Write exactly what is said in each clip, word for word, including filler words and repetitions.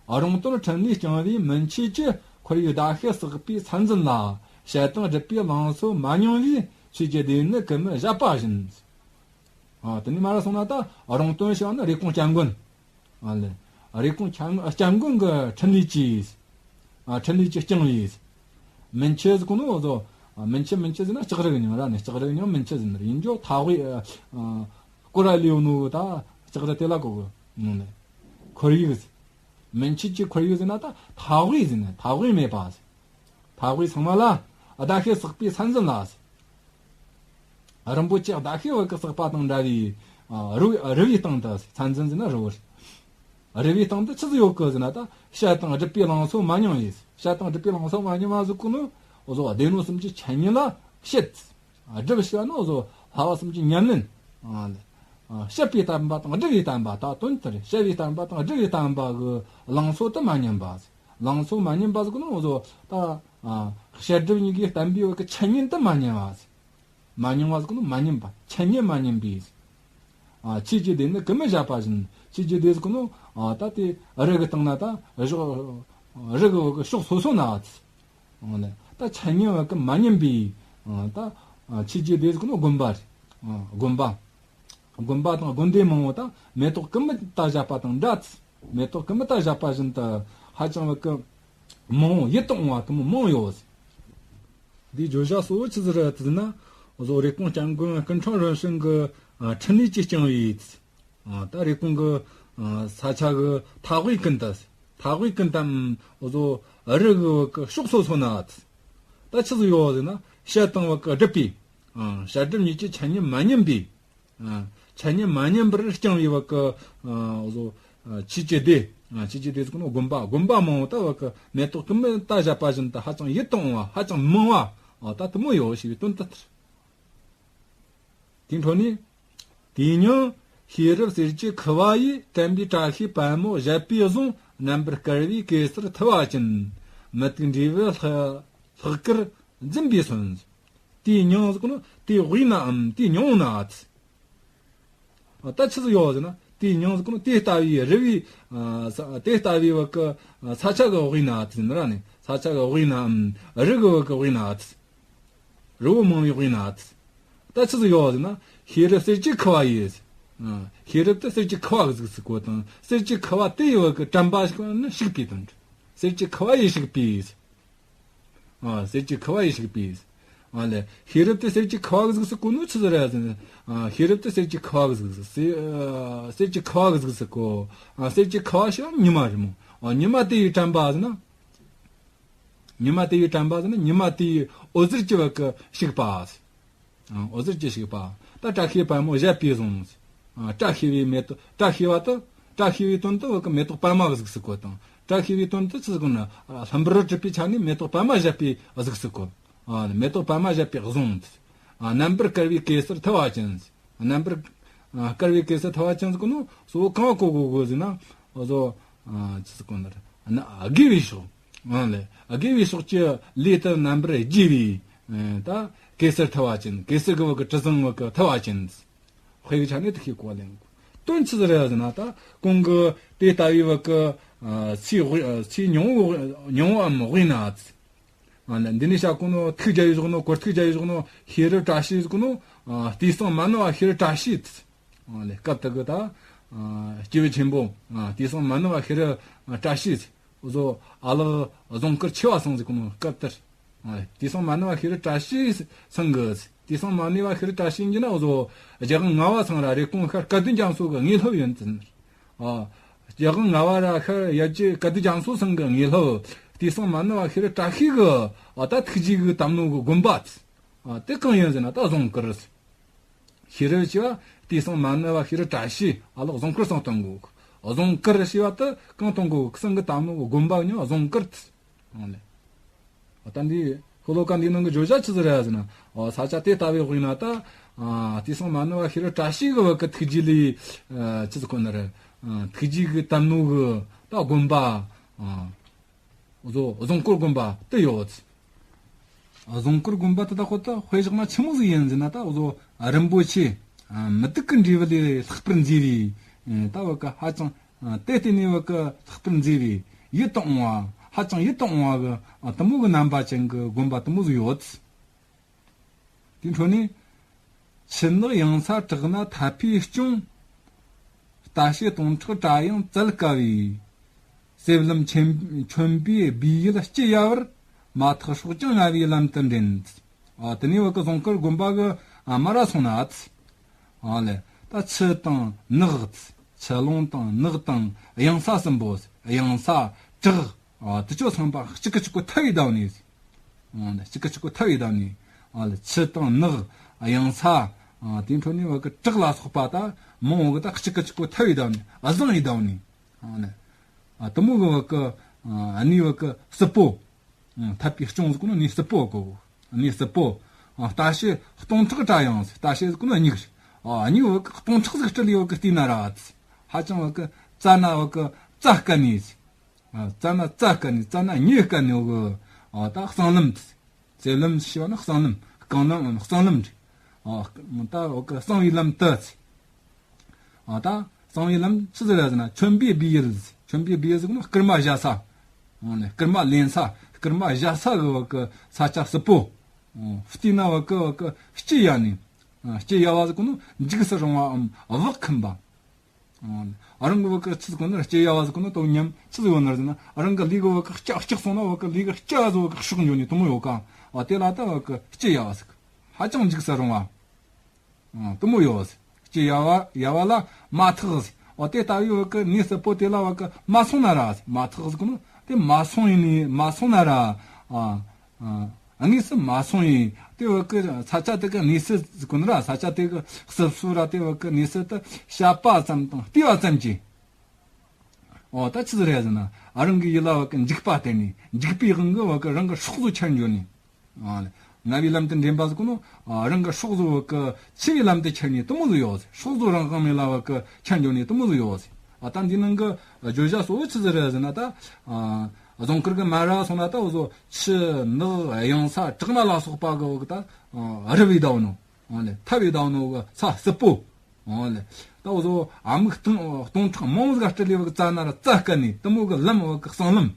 རོང་སྟོན་འཕྲིན་ལས་རྐྱང་བའི་མན་ཆད་ཀྱི་ཁོར་ཡུག་ཟླ་ཤེལ་བསགས་པའི་ཚད་འཛིན་ལ། བཤད་དང་སྒྲུབ་པའི་ལང་ཚོ་མ་མྱོང་བས། ཆོས་ཀྱི་སྡེ་ནི་གུ་མི་བཞད་པ་བཞིན། ཨ། དེ་ནས་མར་སོང་ན་ད་རོང་སྟོན་ཞེས་པ་ནི་རེབ་གོང་སྐྱབས་མགོན། ཨ་ལེ། རེབ་གོང་སྐྱབས་སྐྱབས་མགོན་གྱི་འཕྲིན་ལས་ཀྱིས། ཨ། འཕྲིན་ལས་ཀྱིས་བསྐྱངས་པའི། མན་ཆད་ཟེར་གོ་ནོ་བཟོ། ཨ། མན་ཆད་མན་ཆད་ཟེར་ན་ལྕགས་རི་གི་མྱིང་ར་ནི། ལྕགས་རི་གི་མྱིང་མན་ཆད་ཟེར་ནི་རེད། ཡིན་རྒྱུ་མཐའ་དབུས། ཨ། སྐོར་ར་ལས་ཡོད་ནོ་ད་ལྕགས་རི་དེ་ལ་གོ་གི་ནོ་ནི། ཁོར་ཡུག་མན་ཆད་ཀྱི་ཁོར་ཡུག་ཟེར་ན་ད་མཐའ་དབུས་ཟེར་ནི། མཐའ་དབུས་མེད་པ་ཟེར། མཐའ་དབུས་ཚང་མ་ལ་ཟླ་ཤེལ་བསགས་པའི་ཚད་འཛིན་ལ་ཟེར། རིན་པོ་ཆེ་ཟླ་ཤེལ་བ་གི་བསགས་པ་དང་འདྲ་བའི། ཨ། རི་བོ། རི་བོའི་སྟེང་དུ། ཚད་འཛིན་ཟེར་ན་རི་བོ་རེད། རི་བོའི་སྟེང་དུ་ཆི་ཟིག་ཡོད་གི་ཟེར་ན་ད། བཤད་དང་སྒྲུབ་པའི་ལང་ཚོ་མ་མྱོང་བས། བཤད་དང་སྒྲུབ་པའི་ལང་ཚོ་མ་མྱོང་བ་ཟེར་གོ་ནོ་བཟོ། སྡེ་སྣོད་གསུམ་གྱི་འཆད་ཉན་ལ་བཤད། སྒྲུབ་ཞེས་པ་ནི་བཟོ་བསླབ་པ་གསུམ་གྱི་ཉམས་ལེན། ཨ། བཤད་པའི་བསྟན་པ་དང་སྒྲུབ་པའི་བསྟན་པ། ད་དོན་དེ་རེད། བཤད་པའི་བསྟན་པ་དང་སྒྲུབ་པའི་བསྟན་པ་གི་ལང་ཚོ་དེ་མ་མྱོང་བ། ལང་ཚོ་མ་མྱོང་བ་ཟེར་གོ་ནོ་བཟོ་ད། ཨ། བཤད་སྒྲུབ་གཉིས་ཀྱི་བསྟན་པའི་བ་གི་འཆད་ཉན་དེ་མ་མྱོང་བ། མ་མྱོང་བ་ཟེར་གོ་ནོ་མ་མྱོང་བ། འཆད་ཉན་མ་མྱོང་བས། ཨ། ཆོས་ཀྱི་སྡེ་ནི་གུ་མི་བཞད་པ་བཞིན། ཆོས་ཀྱི་སྡེ་ཟེར་གོ་ནོ། ཨ། ད་དེ་རི་གི་སྟེང་ན་ད་གཞོགས། རི་གི་བ་གི་ཕྱོགས་སོ་སོ་ན། ཨ་ནི་ད་འཆད་ཉན་བ་གི་མ་མྱོང་བས། ཨ། ད། ཨ། ཆོས་ཀྱི་སྡེ་ཟེར་གོ་ནོ་དགོན་པ་རེད། ཨ། དགོན་པ། དགོན་པ་དང་དགོན་སྡེ་མང་བོ་ད་མེ་ཏོག་གི་མུ་ད་བཞད་པ་དང་འདྲ། མེ་ཏོག་གི་མུ་ད་བཞད་པ་བཞིན་དུ་ཧ་ཅང་བ་གི་མང་བོ་ཡིད་དུ་འོང་བ་དེ་མོ་མང་ཡོད། འདིའི་བརྗོད་བྱ་གཙོ་བོ་ཆི་ཟིག་རེད་ཟེར་ན། བཟོ་རེབ་གོང་སྐྱབས་མགོན་ཀུན་འཕྲིན་རིམ་བྱོན་གྱི། ཨ། འཕྲིན་ལས་ཀྱིས་བསྐྱངས་པའི། ཨ། ད་རེབ་གོང་གི། ཨ། ས་ཆ་གི་མཐའ་དབུས་ཀུན་ཏུ། མཐའ་དབུས་ཀུན་ཏུའམ་བཟོ་རི་གི་བ་གི་ཕྱོགས་སོ་སོ་ན། ད་ཆི་ཟིག་ཡོད་ཟེར་ན། བཤད་དང་བ་གི་སྒྲུབ་པའི། ཨ། བཤད་སྒྲུབ་གཉིས་ཀྱི་འཆད་ཉན་མ་མྱོང་བའི། ཨ། འཆད་ཉན་མ་མྱོང་བར་བསྐྱངས་པའི་བ་གི། ཨ། བཟོ། ཨ། ཆོས་ཀྱི་སྡེ། ཨ། ཆོས་ཀྱི་སྡེ་ཟེར་གོ་ནོ་དགོན་པ། དགོན་པ་མང་བོ་ད་བ་གི་མེ་ཏོག་གི་མུ་ད་བཞད་པ་བཞིན་དུ་ཧ་ཅང་ཡིད་དུ་འོང་བ། ཧ་ཅང་མང་བ། ཨ། ད་དེ་མོ་ཡོད་ཞེས་པའི་དོན་དེ་ལྟར། དེའི་འཕྲོ་ནས། དེའི་མྱིང་ཤེས་རབ་གསེར་གྱི་ཁུ་བ་ཡིས། དྲན་པའི་བཀྲ་ཤིས་པད་མོ་བཞད་པའི་བཟུང་། རྣམ་པར་དཀར་བའི་གེ་སར་ཐུ་བ་ཅན། མུ་ཏིག་འབྲས་བུ་ལྷག་དཀར་འཛིན་པའི་སོན། དེའི་མྱིང་ཟེར་གོ་ནོ་དེ་དབུས་ནའམ་དེའི་མྱིང་ནའ། ད་ཆི་ཟིག་ཡོད་ཟེར་ན། དེའི་མྱིང་ཟེར་གོ་ནོ་དེ་ལྟ་བུའི་རི་བོའི། ཨ། ས། དེ་ལྟ་བུའི་བ་གི། ཨ། ས་ཆ་གི་དབུས་ན་ཟེར་ན་ར་ནི། ས་ཆ་གི་དབུས་ནའམ་རི་གི་བ་གི་དབུས་ན། རི་བོ་མང་བའི་དབུས་ན། ད་ཆི་ཟིག་ཡོད་ཟེར་ན། ཤེས་རབ་གསེར་གྱི་ཁུ་བ་ཡིས། ཨ། ཤེས་རབ་དེ་གསེར་གྱི་ཁུ་བ་གི་གཟུགས་སུ་བཀོད་དང་། གསེར་གྱི་ཁུ་བ་དེ་ཡི་བ་གི་དྲན་པ་ཞིག་ནི་ཞིག་པའི་དོན། གསེར་གྱི་ཁུ་བ་ཡིས་ཞིག་པའི། ཨ། གསེར་གྱི་ཁུ་བ་ཡིས་ཞིག་པའི། ཨ་ལེ། ཤེས་རབ་དེ་གསེར་གྱི་ཁུ་བ་གི་གཟུགས་སུ་བཀོད་ནོ་ཆི་ཟིག་རེད་ཟེར་ན། ཨ། ཤེས་རབ་དེ་གསེར་གྱི་ཁུ་བ་གི་གཟུགས་སུ། གསེར། ཨ། གསེར་གྱི་ཁུ་བ་གི་གཟུགས་སུ་བཀོད། ཨ། གསེར་གྱི་ཁུ་བ་ཞེས་པ་ཉི་མ་རེད་མོ། ཨ། ཉི་མ་དེ་ཡི་དྲན་པ་ཟེར་ན། ཉི་མ་དེ་ཡི་དྲན་པ་ཟེར་ན་ཉི་མ་དེ་ཡི་འོད་ཟེར་གྱི་བ་གི་ཞིག་པ། ཨ། འོད་ཟེར་གྱིས་ཞིག་པ། ད་བཀྲ་ཤིས་པད་མོ་བཞད་པའི་བཟུང་། ཨ། བཀྲ་ཤིས་པའི་མེ་ཏོག། བཀྲ་ཤིས་པ་དེ། བཀྲ་ཤིས་པའི་དོན་དུ་བ་གི་མེ་ཏོག་པད་མ་གི་གཟུགས་སུ་བཀོད་དང་། བཀྲ་ཤིས་པའི་དོན་དུ་ཆི་ཟིག་ན། ལྷུན་པོར་གྲུབ་པའི་ཆ་ནས་མེ་ཏོག་པད་མ་བཞད་པའི་གཟུགས་སུ་བཀོད། ཨ། མེ་ཏོག་པད་མ་བཞད་པའི་བཟུང་། ཨ། རྣམ་པར་དཀར་བའི་གེ་སར་ཐུ་བ་ཅན། རྣམ་པར། ཨ། དཀར་བའི་གེ་སར་ཐུ་བ་ཅན་ཟེར་གོ་ནོ་གཙོ་བོ་གང་གོ་གོ་གོ་ཟེར་ན། བཟོ། ཨ། ཆི་ཟེར་གོ་ནི་རེད། ཨ། དགེ་བའི་ཕྱོགས། ཨ་ལེ། དགེ་བའི་ཕྱོགས་ཀྱི་ལས་དེ་རྣམ་པར་རྒྱས་པའི། ཨ། ད་གེ་སར་ཐུ་བ་ཅན། གེ་སར་གི་བ་གི་དྲི་བཟང་བ་གི་ཐུ་བ་ཅན། དཔེ་གི་ཆ་ནས་དེ་ཤེས་གོ་ལེན་དགོས། དོན་ཆི་ཟིག་རེད་ཟེར་ན། ད་གོང་གི་དེ་ལྟ་བུའི་བ་གི། ཨ། ཚེ་དབུས། ཚེ་ཉུང་བོ། ཉུང་བོའམ་དབུས་ན། ཨ་ནི་འདི་ནས་བཤད་གོ་ནོ་ཐུགས་རྒྱལ་བའི་བཞུགས་ནོ། སྐོར་ཐུགས་རྒྱལ་བའི་བཞུགས་ནོ་ཤེས་རབ་བཀྲ་ཤིས་ཟེར་གོ་ནོ། ཨ། དུས་གསུམ་མ་ནུབ་པ་ཤེས་རབ་བཀྲ་ཤིས། ཨ་ནི་སྐབས་དེ་གི་ད། ཨ། སྐྱེས་བུ་ཆེན་པོ། ཨ། དུས་གསུམ་མ་ནུབ་པ་ཤེས་རབ་བཀྲ་ཤིས། འུ་ཚོ་ཨ་ལགས་རྫོང་དཀར་ཆེ་བ་ཚང་ཟེར་གོ་ནོ་སྐབས་དེར། ཨ། དུས་གསུམ་མ་ནུབ་པ་ཤེས་རབ་བཀྲ་ཤིས་ཚང་གི། དུས་གསུམ་མ་ནུབ་པ་ཤེས་རབ་བཀྲ་ཤིས་ཡིན་རྒྱུ་ན་འུ་ཚོ་རྒྱལ་དབང་ལྔ་པ་ཚང་ར་རེབ་གོང་ཤར་བཀའ་བསྡུ་རྒྱ་མཚོ་གི་དངོས་སློབ་ཡིན་ཟེར། ཨ། རྒྱལ་དབང་ལྔ་པ་ར་ཤར་ཡབ་རྗེ་བཀའ་བསྡུ་རྒྱ་མཚོ་ཚང་གི་དངོས་སློབ། དུས་གསུམ་མ་ནུབ་པ་ཤེས་རབ་བཀྲ་ཤིས་གི། ཨ། ད་ཐུགས་རྗེ་གིས་བཏབ་ནོ་གི་དགོན་པ། ཨ། དེ་གང་ཡིན་ཟེར་ན་ད་རྫོང་དཀར། ཤེས་རབ་ཞེས་པ་དུས་གསུམ་མ་ནུབ་པ་ཤེས་རབ་བཀྲ་ཤིས་ཨ་ལགས་རྫོང་དཀར་ཚང་གཏོང་གོ་གི། རྫོང་དཀར་ཞེས་པ་དེ་གང་གཏོང་གོ་གི། སེང་གེས་བཏབ་ནོ་གི་དགོན་པ་མྱིང་རྫོང་དཀར། ཨ་ནི། ད་འདི་ཤོ་ལོ་ཀ་འདིའི་ནང་གི་བརྗོད་བྱ་ཆི་ཟིག་རེད་ཟེར་ན། ཨ། ས་ཆ་དེ་ལྟ་བུའི་དབུས་ན་ད། ཨ། དུས་གསུམ་མ་ནུབ་པ་ཤེས་རབ་བཀྲ་ཤིས་གི་བ་གི་ཐུགས་རྗེ་ལས། ཨ། ཆི་ཟེར་གོ་ནི་རེད། ཨ། ཐུགས་རྗེ་གིས་བཏབ་ནོ་གི་ད་དགོན་པ། ཨ། རྫོ། རྫོང་དཀར་དགོན་པ་དེ་ཡོད། རྫོང་དཀར་དགོན་པ་དེ་ད་ཁོ་ད་དཔེ་བཞག་ན་ཆི་མོ་ཟིག་ཡིན་ཟེར་ན། ད་རྫོ་རིན་པོ་ཆེ། ཨ། མུ་ཏིག་གི་འབྲས་བུ་ལས་ལྷག་པར་མཛེས་པའི། ཨ། ད་བ་གི་ཧ་ཅང་། ཨ། དེ་བརྟེན་ནས་བ་གི་ལྷག་པར་མཛེས་པའི། ཡིད་དུ་འོང་བ། ཧ་ཅང་ཡིད་དུ་འོང་བ་གི་ཨ་དེ་མོ་གི་རྣམ་པ་ཅན་གི་དགོན་པ་དེ་མོ་ཟིག་ཡོད། དེའི་འཕྲོ་ནས། ཆུ་ནགས་གཡང་ས་བྲག་སྣ་ཐ་ཕིའི་སྐྱོང་། རྟ་བྱེད་སྟོང་ཕྲག་བྲ་ཡང་བཙལ་དཀའ་བའི། གསེབ་ལམ་ཆེན་ཆོན་པའི་སྦས་ཡུལ་སྐྱི་གཡའ་བར། མ་ཐག་སྲོག་ཀྱང་ང་བའི་ལམ་དུ་འདྲེན། ཨ་དེ་ནས་བ་གི་རྫོང་དཀར་དགོན་པ་གི་ཨ་མར་ར་སོང་ན། ཨ་ལེ། ད་ཆུ་དང་ནགས། ཆུ་ཀླུང་དང་ནགས་དང་གཡང་ས་གསུམ་པོ། གཡང་ས་བྲག་ཨ་དེ་ཚོ་ཚང་པ་གཅིག་གི་གཅིག་གོ་ཐ་བའི་བརྡ་ནི། ཨ་ལེ། གཅིག་གི་གཅིག་གོ་ཐ་བའི་བརྡ་ནི། ཨ་ལེ། ཆུ་དང་ནགས། གཡང་ས། ཨ་དེའི་འཕྲོ་ནས་བ་གི་བྲག་ལ་སོགས་པ་ད་མང་བོ་གི་ད་གཅིག་གི་གཅིག་གོ་ཐ་བའི་བརྡ་ནི། ཨ་བཟང་བའི་བརྡ་ནི། ཨ་ལེ། ཨ་དེ་མོ་གི་བ་གི་ཨ་གནས་བ་གི་སྲིད་པོ། ཨ་ཐ་ཕིའི་སྐྱོང་ཟེར་གོ་ནོ་གནས་སྲིད་པོ་གོ། གནས་སྲིད་པོ། ཨ་རྟ་བྱེད་སྟོང་ཕྲག་བྲ་ཡང་ཟེར། རྟ་བྱེད་ཟེར་གོ་ནོ་སྨྱུག་རེད། ཨ་སྨྱུག་བ་གི་སྟོང་ཕྲག་ཟིག་སྤྲུལ་ལས་བ་གི་བལྟས་ན་ར། ཧ་ཅང་བ་གི་རྩ་ན་བ་གི་རྩྭ་དཀར་ནས། ཨ་རྩྭ་ན་རྩྭ་དཀར་ནས། རྩྭ་ན་མྱེ་དཀར་ནས་བ་གི། ཨ་ད་གསང་ལམ། གསེབ་ལམ་ཞེས་པ་ནི་གསང་ལམ། རྐང་ལམ། གསང་ལམ་རེད། ཨ་ད་བ་གི་གསང་བའི་ལམ་དུ། ཨ་ད་གསང་བའི་ལམ་ཆི་ཟིག་རེད་ཟེར་ན། ཆོན་པའི་སྦས་ཡུལ། ཆོན་པའི་སྦས་ཡུལ་ཟེར་གོ་ནོ་སྐར་མ་བཞག་ས། ཨ་ནི་སྐར་མ་ལེན་ས། སྐར་མ་བཞག་ས་གི་བ་གི་ས་ཆ་སྲིད་པོ། ཨ་བལྟས་ན་བ་གི་བ་གི་སྐྱི་གཡའ་ནི། ཨ་སྐྱི་གཡའ་བ་ཟེར་གོ་ནོ་འཇིགས་སུ་རུང་བའམ་བག་འཁུམས་པ། ཨ་རང་གི་བ་གི་ཆི་ཟེར་གོ་ནོ་ར། སྐྱི་གཡའ་བ་ཟེར་གོ་ནོ་དོན་ཉམས་ཆི་ཟིག་ཡོད་ན་ཟེར་ན། ཨ་རང་གི་ལུས་གི་བ་གི་སྐྱ་སྐྱག་སོང་ན་བ་གི་ལུས་གི་སྐྱ་ཟིག་བ་གི་ཤོག་འགྱོ་ནི་དེ་མོ་ཡོད་ཀ། ཨ་དེ་ལ་ད་བ་གི་སྐྱི་གཡའ་བ་ཟེར་གི། ཧ་ཅང་འཇིགས་སུ་རུང་བ། ཨ་དེ་མོ་ཡོད། སྐྱི་གཡའ་བ་གཡའ་བ་ལ་མ་ཐག་ཟེར། འོ་དེ་ལྟ་བུའི་བ་གི་གནས་སྲིད་པོ་དེ་ལ་བ་གི་མ་སོང་ན་ར་ཟེར། མ་ཐག་ཟེར་གོ་ནོ་དེ་མ་སོང་ཡིན་ནི། མ་སོང་ན་ར། ཨ་ཨ་དངོས་སུ་མ་སོང་ཡིན། དེ་བ་གི་ས་ཆ་དེ་གི་གནས་སྲིད་ཟེར་གོ་ནོ་ར། ས་ཆ་དེ་གི་སྲིད་སྲོལ་ར། དེ་བ་གི་གནས་སྲིད་དེ་བཤད་པ་ཙམ་དང་བལྟས་པ་ཙམ་གྱིས། འོ་ད་ཆི་ཟིག་རེད་ཟེར་ན། ཨ་རང་གི་ཡིད་ལ་བ་གི་འཇིགས་པ་དེད་ནི། འཇིགས་པའི་དབང་གིས་བ་གི་རང་གི་སྲོག་ཟོ་ཁྱེར་འགྱོ་ནི། ཨ་ལེ། ང་བའི་ལམ་དུ་འདྲེན་པ་ཟེར་གོ་ནོ། ཨ་རང་གི་སྲོག་ཟོ་བ་གི་འཆི་བའི་ལམ་དུ་ཁྱེར་ནི་དེ་མོ་ཟིག་ཡོད་ཟེར། སྲོག་ཟོ་རང་དབང་མེད་ལ་བ་གི་ཁྱེར་འགྱོ་ནི་དེ་མོ་ཟིག་ཡོད་ཟེར། ཨ་ད་འདི་ནང་གི་བརྗོད་བྱ་གཙོ་བོ་ཆི་ཟིག་རེད་ཟེར་ན། ད་ཨ་རྫོང་དཀར་གི་མར་ར་སོང་ན་ད་འུ་ཟོ་ཆུ་ནགས་གཡང་ས་བྲག་སྣ་ལ་སོགས་པ་གི་བ་གི་ད་ཨ་རི་བའི་ཟླ་བ་ནོ། ཨ་ལེ། ཐ་བའི་ཟླ་བ་ནོ་བ་གི་ས་སྲིད་པོ། འོ་ལེ། ད་འུ་ཚོ་ཨ་སྨུག་སྟོང་སྟོང་ཕྲག་མང་ཟིག་སྤྲུལ་ལས་བ་གི་རྩ་ན་ར་རྩྭ་དཀར་ནས་དེ་མོ་གི་ལམ་བ་གི་གསང་ལམ།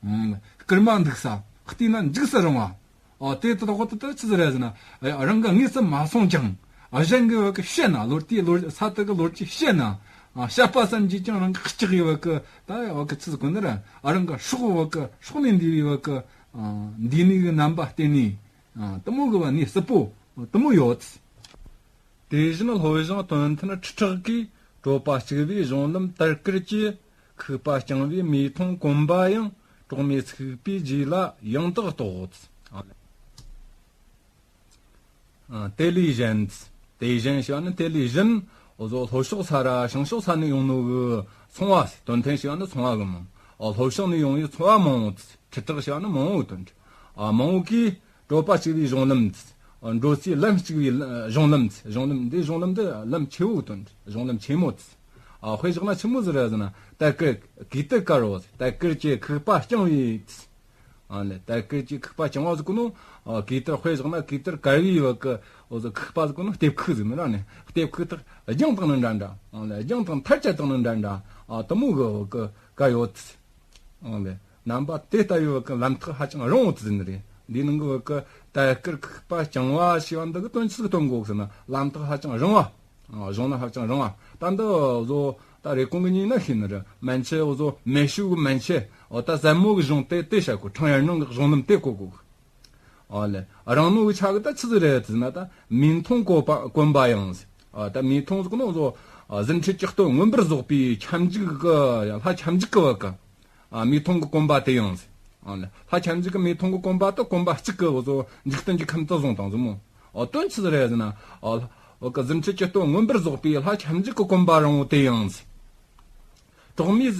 འོ་ལེ། སྐར་མ་འདུག་ས། བལྟས་ན་འཇིགས་སུ་རུང་བ། ཨོ་དེ་ལྟ་བུ་དེ་ད་ཆི་ཟིག་རེད་ཟེར་ན། རང་གི་དངོས་སུ་མ་སོང་ཀྱང་། གཞན་གྱི་བ་གི་བཤད་ན། ལོ་དེའི་ལོ་ས་དེ་གི་ལོ་རྒྱུས་བཤད་ན། བཤད་པ་ཙམ་གྱིས་ཀྱང་རང་གི་སྐྲག་གི་བ་གི་ད་བ་གི་ཆི་ཟིག་གོ་ནི་ར། རང་གི་སྲོག་བ་གི་སྲོག་ནས་འདས་པའི་བ་གི་འདས་ནི་གི་རྣམ་པ་བསྟན་ནས། དེ་མོ་གི་བ་ནི་སྲིད་པོ་དེ་མོ་ཡོད། དེ་བཞིན་ལྷོ་བྱང་སྟོན་ཐུན་ཁྲི་ཕྲག་གིས། བྲོ་བ་གཅིག་པའི་གཞུང་ལམ་དར་དཀར་གྱི། ཁུག་པ་རྐྱང་བའི་མེ་ཐོང་གོམ་པ་ཡང་། གྲོག་མའི་ཚུགས་པའི་རྗེས་ལ་ཡང་དག་རྟོགས། ཨ་དེ་ལས་གཞན། དེ་བཞིན་ཞེས་པ་ནི་དེ་ལས་གཞན། འུ་ཚོ་ལྷོ་ཕྱོགས་ས་ར་བྱང་ཕྱོགས་ས་ནས་ཡོང་ནོ་གི་ཚོང་བ། སྟོན་ཐུན་ཞེས་པ་ནི་ཚོང་བ་གི་མིང་། ལྷོ་ཕྱོགས་ནས་ཡོང་བའི་ཚོང་བ་མང་བོ། ཁྲི་ཕྲག་ཞེས་པ་ནི་མང་བོ་དོན། ཨ་མང་བོ་གིས། བྲོ་བ་གཅིག་པའི་གཞུང་ལམ། འགྲོ་སའི་ལམ་གཅིག་པའི་གཞུང་ལམ། གཞུང་ལམ་འདི་གཞུང་ལམ་འདི་ལམ་ཆེ་བོ་དོན། གཞུང་ལམ་ཆེན་མོ། ཨ་དཔེ་བཞག་ན་ཆི་མོ་ཟིག་རེད་ཟེར་ན། དར་དཀར་གོས་དཀར་དཀར་བོ། དར་དཀར་གྱི་ཁུག་པ་རྐྱང་བའི། ཨ་ནི་དར་དཀར་གྱི་ཁུག་པ་རྐྱང་བ་ཟེར་གོ་ནོ། ཨ་གོས་དཀར། དཔེ་བཞག་ན་གོས་དཀར་དཀར་བའི་བ་གི་འུ་ཚོ་ཁུག་པ་ཟེར་གོ་ནོ། ལྟེབ་ཁུག་ཟེར་ནི་ར་ནི། ལྟེབ་ཁུག་དག་རྒྱང་བཏང་ནི་འདྲ་འདྲ། ཨ་ནི་རྒྱང་བཏང་མཐར་ཆ་བཏང་ནི་འདྲ་འདྲ། ཨ་དེ་མོ་གི་བ་གི་ག་ཡོད། ཨང་ལེ། རྣམ་པ་དེ་ལྟ་བུའི་བ་གི་ལམ་ཐག་ཧ་ཅང་རིང་བོ་ཟིག་ནི་རེད། འདི་ནང་གི་བ་གི་དར་དཀར་ཁུག་པ་རྐྱང་བ་ཞེས་པ་འདི་གི་དོན་ཆི་ཟིག་སྟོན་གོ་ཟེར་ན། ལམ་ཐག་ཧ་ཅང་རིང་བ། ཨ་གཞུང་ནི་ཧ་ཅང་རིང་བ། ད་འདི་བཟོ་ད་རེ་གོང་གི་ཉིན་ན་ཤེས་ནི་རེད། མན་ཆད་བཟོ་མེ་ཤུགས་མན་ཆད། འོ་ད་ཟབ་མོ་གི་གཞུང་དེ་དེ་བཤད་གོ། ཁྲང་ཡར་ནང་གི་གཞུང་ལམ་དེ་གོ་གོ། ཨ་ལེ། རིང་ནོ་གི་ཆ་གི་ད་ཆི་ཟིག་རེད་ཟེར་ན། ད་མེ་ཐོང་གོ་པ་གོམ་པ་ཡང་ཟེར། ཨ་ད་མེ་ཐོང་ཟེར་གོ་ནོ་བཟོ། ཨ་གཟི་ཁྲི་གྱི་སྟོད་མངོན་པར་རྫོགས་པའི་ཁྱབ་འཇུག་གི་ལྷ་ཁྱབ་འཇུག་གི་བ་གི། ཨ་མེ་ཐོང་གི་གོམ་པ་དེ་ཡང་ཟེར། ཨ་ལེ། ལྷ་ཁྱབ་འཇུག་གི་མེ་ཐོང་གི་གོམ་པ་དེ་གོམ་པ་གཅིག་གི་བཟོ་འཇིག་རྟེན་གྱི་ཁམས་དེ་བཟུང་བཏང་ཟེར་མོ། ཨ་དོན་ཆི་ཟིག་རེད་ཟེར་ན། ཨ་བ་གི་གཟི་ཁྲི་གྱི་སྟོད་མངོན་པར་རྫོགས་པའི་ལྷ་ཁྱབ་འཇུག་གི་གོམ་པ་རིང་བོ་དེ་ཡང་ཟེར། གྲོག་མའི་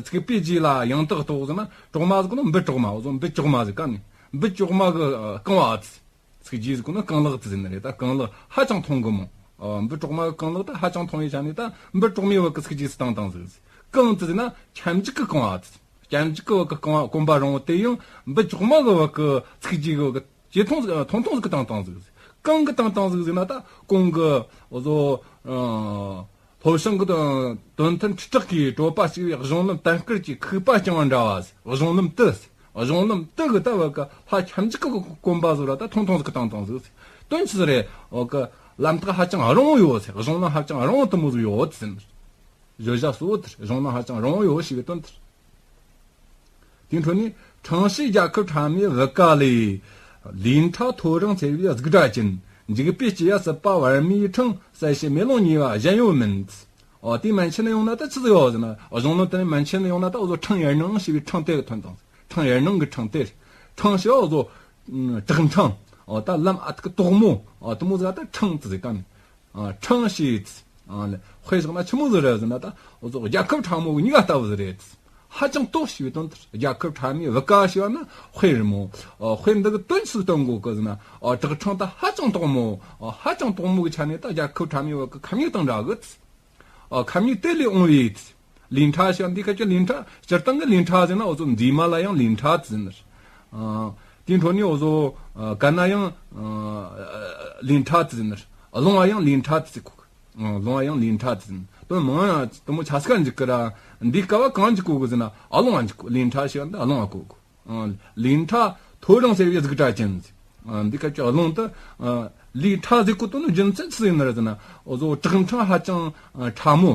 ཚུགས་པའི་རྗེས་ལ་ཡང་དག་རྟོགས་ཟེར་ན། གྲོག་མ་ཟེར་གོ་ནོ་འབུ་གྲོག་མ། འུ་ཚོ་འབུ་གྲོག་མ་ཟེར་ག་ནི། འབུ་གྲོག་མ་གི་རྐང་བ་ཨ་ཙི། ཚུགས་རྗེས་ཟེར་གོ་ནོ་རྐང་ལག་ཙི་ཟེར་ནི་རེད། ད་རྐང་ལག་ཧ་ཅང་ཐུང་གི་མོ། འབུ་གྲོག་མ་གི་རྐང་ལག་ད་ཧ་ཅང་ཐུང་བའི་ཆ་ནས། ད་འབུ་གྲོག་མའི་བ་གི་ཚུགས་རྗེས་སུ་བཏང་བཏང་ཟིག། རྐང་ཙི་ཟེར་ན་ཁྱབ་འཇུག་གི་རྐང་བ་ཨ་ཙི། ཁྱབ་འཇུག་གི་བ་གི་རྐང་བ་གོམ་པ་རིང་བོ་དེ་ཡང་འབུ་གྲོག་མ་གི་བ་གི་ཚུགས་རྗེས་གི་བ་གི་ཇེ་ཐུང་ཟིག་ཐུང་ཐུང་ཟིག་བཏང་བཏང་ཟིག། གང་གི་བཏང་བཏང་ཟིག་ཟེར་ན། ད་གོང་གི་འུ་ཚོ་ཨ། ལྷོ་བྱང་གི་དོན་མཐུན་ཁྲི་ཕྲག་གིས་གྲོད་པ་གཅིག་པའི་གཞུང་ལམ་དམ་དཀར་གྱི་ཁུག་པ་བརྐྱངས་པ་འདྲ་བ། གཞུང་ལམ་དུ། གཞུང་ལམ་དུ་གི་ལྟ་བུ་གི་ལྷ་ཁྱབ་འཇུག་གི་གོམ་པ་བཟོ་ར་ད་ཐུང་ཐུང་ཟིག་གི་བཏང་བཏང་ཟིག་དོན་ཆི་ཟིག་རེད། འོ་གི་ལམ་ཐག་ཧ་ཅང་རིང་བོ་ཡོད་ཟེར། གཞུང་ལམ་ཧ་ཅང་རིང་བོ་དུ་མོ་ཟིག་ཡོད་ཟེར། བརྗོད་བྱ་གཙོ་བོ་དེར་གཞུང་ལམ་ཧ་ཅང་རིང་བོ་ཡོད་ཞེས་པའི་དོན་དེར། དེའི་འཕྲོ་ནས་འཕྲང་བྱས་རྒྱལ་ཁབ་ཕྲ་མོའི་བུ་ག་ལས། ལས་འཕྲོ་ཐོ་རངས་འཚེར་བའི་གཟུགས་སྒྲ་ཅན། འཇིགས་པས་སྐྱེ་ཡ་སྲིད་པ་བར་མའི་འཕྲང་། གསལ་བྱེད་མེ་ལོང་ཉེ་བ་གཞན་ཡོད་མིན། འོ་དེའི་མན་ཆད་ནས་ཡོང་ན་ད་ཆི་ཟིག་ཡོད་ཟེར་ན། གཞུང་ལམ་དེ་ནས་མན་ཆད་ནས་ཡོང་ན་ད་འོ་ཟོ་འཕྲང་ཡར་སྣང་ཞེས་པའི་འཕྲང་དེ་གི་ཐོན་དང་། འཕྲང་ཡར་སྣང་གི་འཕྲང་དེ། འཕྲང་ཞེས་འོ་ཟོ་བྲག་འཕྲང་། འོ་ད་ལམ་ཨ་ཐུག་གི་དོག་མོ། འོ་དེ་མོ་ཟིག་ད་འཕྲང་དེ་ཟེར་ག་ནི། ཨ། འཕྲང་ཞེས། ཨ་ལེ། དཔེ་བཞག་ན་ཆི་མོ་ཟིག་རེད་ཟེར་ན་ད། འོ་ཟོ་རྒྱལ་ཁབ་ཕྲ་མོ་གི་གཉིས་ཀ་ལྟ་བུ་ཟིག་རེད། ཧ་ཅང་དོག་ཞེས་པའི་དོན་དེར་རྒྱལ་ཁབ་ཕྲ་མོའི་བུ་ག་ཞེས་པ་ན་དཔེ་རེད་མོ། ཨ། དཔེ་འདི་གི་དོན་ཆི་སྟོན་གོ་གི་ཟེར་ན། ཨ། བྲག་འཕྲང་ད་ཧ་ཅང་དོག་མོ། ཨ། ཧ་ཅང་དོག་མོ་གི་ཆ་ནས་ད་རྒྱལ་ཁབ་ཕྲ་མོའི་བུ་ག་ཁ་མིག་དང་འདྲ་གི། ཨ། ཁ་མིག་དེ་ལས་འོང་བའི། ལས་འཕྲོ་ཞེས་པ་འདི་སྐད་ཀྱི་ལས་འཕྲོ། སྤྱིར་བཏང་གི་ལས་འཕྲོ་ཟེར་ན་འོ་ཟོ་མཛེས་མ་ལ་ཡང་ལས་འཕྲོ་ཟེར་ནི། ཨ། དེའི་འཕྲོ་ནས་འོ་ཟོ། ཨ། གན་ན་ཡང་། ཨ། ལས་འཕྲོ་ཟེར་ནི། རླུང་བ་ཡང་ལས་འཕྲོ་ཟེར་གོ། ཨ། རླུང་བ་ཡང་ལས་འཕྲོ་ཟེར་ནི། དོན་མང་ཡང་དུ་མོ་ཆ་སྐད་འཇུག་གི་ར། འདི་སྐབས་བ་གང་འཇུག་གོ་གི་ཟེར་ན་ཨ་རླུང་བ་འཇུག་གོ། ལས་འཕྲོ་ཞེས་པ་འདི་ཨ་རླུང་བ་གོ་གོ། ཨ། ལས་འཕྲོ་ཐོ་རངས་འཚེར་བའི་གཟུགས་སྒྲ་ཅན། ཨ། འདི་སྐད་ཀྱི་རླུང་དུ། ཨ། ལས་འཕྲོ་ཟེར་གོ་དོན་ནི་རྒྱུ་མཚན་ཆི་ཡིན་ནི་རེད་ཟེར་ན། འོ་ཟོ་བྲག་འཕྲང་ཧ་ཅང་། ཨ། ཕྲ་མོ།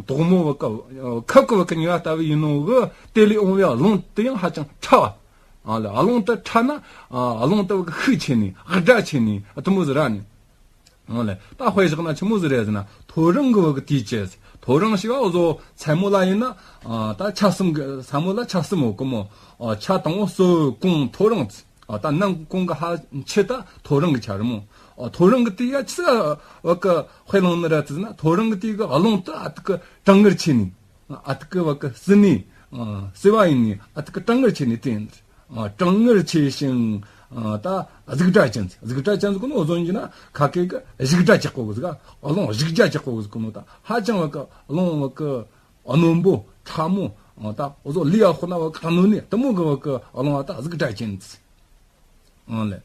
དོག་མོ་བ་ཀ། ཁབ་ཀྱི་བ་ཀ་ཉེ་བ་ལྟ་བུ་ཡིན་ནོ་གི་དེ་ལས་འོང་བའི་རླུང་དེ་ཡང་ཧ་ཅང་ཕྲ་བ། ཨ་ལེ། རླུང་དེ་ཕྲ་ན། ཨ། རླུང་དེ་བ་ཀ་ཤུགས་ཆེ་ནི། སྒྲ་ཆེ་ནི། ཨ། དུ་མོ་ཟིག་ར་ནི། ཨ་ལེ། ད་དཔེ་བཞག་ན་ཆི་མོ་ཟིག་རེད་ཟེར་ན། ཐོ་རངས་གི་བ་ཀ་དེའི་ཆེད། ཐོ་རངས་ཞེས་པ་འོ་ཟོ་མཚན་མོ་ལ་ཡིན་ན། ཨ། ད་ཆ་གསུམ་གི་མཚན་མོ་ལ་ཆ་གསུམ་ཡོད་གི་མོ། ཨ། ཆ་དང་པོ་སོལ་གོང་ཐོ་རངས། ཨ། ད་ནམ་གོང་གི་ཧ་ཆེ་ད་ཐོ་རངས་གི་ཆ་རེད་མོ། ཨ། ཐོ་རངས་གི་དེ་ཡ་ཆི་བ་ཀ་དཔེ་བླངས་ནི་རེད་ཟེར་ན། ཐོ་རངས་གི་དེ་གི་རླུང་དེ་ཨ་ཐུག་གི་གྲང་ངར་ཆེ་ནི། ཨ་ཐུག་གི་བ་ཀ་བསིལ་ནི། ཨ། བསིལ་བ་ཡིན་ནི། ཨ་ཐུག་གི་གྲང་ངར་ཆེ་ནི་དེ་ཡིན། ཨ། གྲང་ངར་ཆེ་ཞིང་། ཨ། ད་གཟུགས་སྒྲ་ཅན། གཟུགས་སྒྲ་ཅན་ཟེར་གོ་ནོ་འོ་ཟོ་ཡིན་ན་ཁ་སྐད་གི་བཞུགས་སྒྲ་རྒྱག་གོ་གི་ཟིག་རླུང་བཞུགས་སྒྲ་རྒྱག་གོ་གི་ཟེར་གོ་ནོ་ད་ཧ་ཅང་བ་ཀ་རླུང་བ་ཀ་རྣོན་པོ་ཕྲ་མོ། ཨ། ད་འོ་ཟོ་ལུས་ཡ་ཁོ་ན་བ་ཀ་གནོན་ནི་དུ་མོ་གི་བ་ཀ་རླུང་བ་ད་གཟུགས་སྒྲ་ཅན། ཨ་ལེ།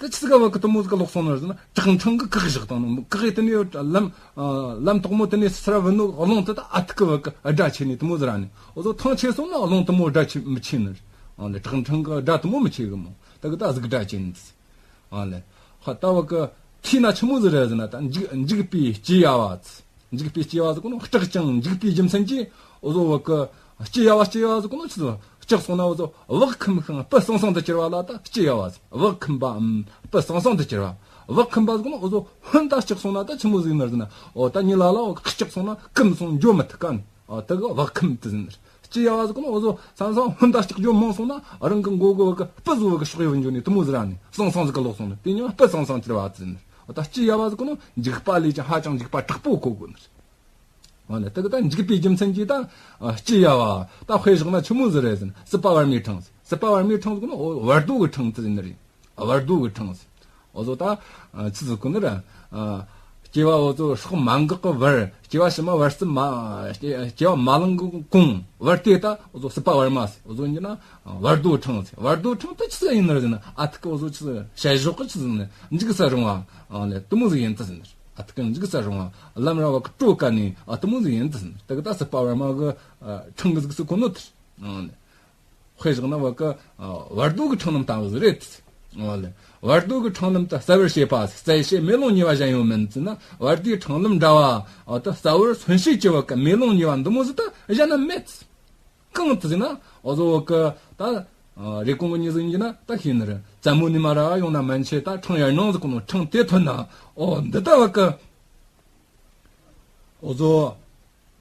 དེ་ཆི་ཟིག་ག་བ་ཀ་དུ་མོ་ཟིག་ག་ལོག་སོང་ནི་རེད་ཟེར་ན། བྲག་འཕྲང་གི་བཀག་བཞག་དང་ནི། བཀག་ཡས་དེ་ནས་ལམ། ཨ། ལམ་དོག་མོ་དེ་ནས་སར་བུད་ནོ་རླུང་དེ་ད་ཨ་ཐུག་གི་བ་ཀ་སྒྲ་ཆེ་ནི་དུ་མོ་ཟིག་ར་ནི། འོ་ཟོ་ཐང་ཆད་སོང་ན་རླུང་དུ་མོ་སྒྲ་ཆེ་མི་ཆེ་ནི་རེད། ཨ་ལེ། བྲག་འཕྲང་གི་སྒྲ་དུ་མོ་མི་ཆེ་གི་མོ། ད་གི་ད་གཟུགས་སྒྲ་ཅན། ཨ་ལེ། ཧ་ད་བ་ཀ་ཐོས་ན་ཆི་མོ་ཟིག་རེད་ཟེར་ན། ད་འཇིགས་འཇིགས་པས་སྐྱེ་ཡ་བ། འཇིགས་པས་སྐྱེ་བ་ཟེར་གོ་ནོ་སྐྲག་ཅིང་འཇིགས་པའི་རྒྱུ་མཚན་གྱིས་འོ་ཟོ་བ་ཀ་སྐྱེ་ཡ་བ། སྐྱེ་ཡ་བ་ཟེར་གོ་ནོ་ཆི་ཟིག་སྐྲག་སོང་ན་འོ་ཟོ་བག་འཁུམས་ཤིང་སྤུ་ཟང་ཟང་དུ་གྱུར་བ་ལ་ད་སྐྱེ་ཡ་བ་ཟེར། བག་འཁུམས་པའམ་སྤུ་ཟང་ཟང་དུ་གྱུར་བ། བག་འཁུམས་པ་ཟེར་གོ་ནོ་འོ་ཟོ་ཧོན་ད་སྐྲག་སོང་ན་ད་ཆི་མོ་ཟིག་ནར་ཟེར་ན། འོ་ད་ཉི་ལ་ལ་བག་སྐྲག་སོང་ན་འཁུམས་སོང་འགྱོ་མི་ཐུབ་ག་ནི། ཨ། དེ་གི་བག་འཁུམས་དེ་ཟེར་ནི། སྐྱེ་ཡ་བ་ཟེར་གོ་ནོ་འོ་ཟོ་ས་ས་ཧོན་ད་སྐྲག་རྒྱུ་མང་སོང་ན་རང་གི་མགོ་གི་བ་ཀ་སྤུ་ཟོ་བ་ཀ་ཤོག་ཡོད་འཇོག་ནི་དུ་མོ་ཟིག་ར་ནི། ཟང་ཟང་ཟིག་ག་ལོག་སོང་ནི་དེ་ཉིད་སྤུ་ཟང་ཟང་གྱུར་བ་ཟེར་ནི། འོ་ད་སྐྱེ་ཡ་བ་ཟེར་གོ་ནོ་འཇིགས་པ་ལས་ཀྱང་ཧ་ཅང་འཇིགས་པ་དྲག་པོ་གོ་དགོས་ནི། འོ་ནི་དེ་གི་ད་འཇིགས་པའི་རྒྱུ་མཚན་གྱིས་ད་སྐྱེ་ཡ་བ། ད་དཔེ་བཞག་ན་ཆི་མོ་ཟིག་རེད་ཟེར་ན། སྲིད་པ་བར་མའི་འཕྲང་ཟེར། སྲིད་པ་བར་མའི་འཕྲང་ཟེར་གོ་ནོ་འོ་བར་དོ་གི་འཕྲང་དེ་ཟེར་ནི་རེད། བར་དོ་གི་འཕྲང་ཟེར། འོ་ཟོ་ད་ཆི་ཟིག་གོ་ནི་ར། སྐྱེ་བ་འོ་ཟོ་སྲོག་མ་འགག་གི་བར། སྐྱེ་བ་ཕྱི་མ་བར་སྲིད་མ། སྐྱེ་བ་མ་ལང་གི་གོང་བར་དེ་ད་འོ་ཟོ་སྲིད་པ་བར་མ་ཟེར། འོ་ཟོ་ཡིན་ན་བར་དོ་འཕྲང་ཟེར། བར་དོ་འཕྲང་ད་ཆི་ཟིག་ཡིན་ནི་ར་ཟེར་ན། ཨ་ཐུག་གི་འོ་ཟོ་ཆི་ཟིག་བྱ་གཞོག་གི་ཆི་ཟིག་ནི་འཇིགས་སུ་རུང་བ་ལས་དུ་མོ་ཟིག་ཡིན་ད་ཟེར་ནི། ཨ་ཐུག་གི་འཇིགས་སུ་རུང་བ་ལམ་ར་བ་གི་སྤྲོ་དཀའ་ནི་ཨ་དུ་མོ་ཟིག་ཡིན་ད་ཟེར་ནི། དེ་གི་ད་སྲིད་པ་བར་མ་གི་འཕྲང་གི་གཟུགས་སུ་གོ་ནོ་དེར། དཔེ་བཞག་ན་བ་ཀ་བར་དོ་གི་འཕྲང་ལམ་ལྟ་བུ་ཟིག་རེད། འོ་ལེ། བར་དོ་གི་འཕྲང་ལམ་དུ་གསལ་བར་བྱེད་པ། གསལ་བྱེད་མེ་ལོང་ཉེ་བ་གཞན་ཡོད་མིན་ཟེར་ན། བར་དོའི་འཕྲང་ལམ་འདྲ་བ་འོ་ད་གསལ་བོར་མཚོན་བྱེད་ཀྱི་བ་ཀ་མེ་ལོང་ཉེ་བ་འདི་མོ་ཟིག་ད་གཞན་ན་མེད། གང་དུ་ཟེར་ན་འོ་ཟོ་བ་ཀ་ད་རེ་སྐོང་གི་ཉི་ཟིག་ཡིན་ན་ད་ཤེས་ནི་རེད། བཙན་མོ་ནས་མ་ར་ཡོང་ན་མན་ཆད་ད་འཕྲང་ཡར་སྣང་ཟིག་གོ་ནོ་འཕྲང་དེ་ཐོན་ན། འོ་འདི་ད་བ་ཀ་འོ་ཟོ།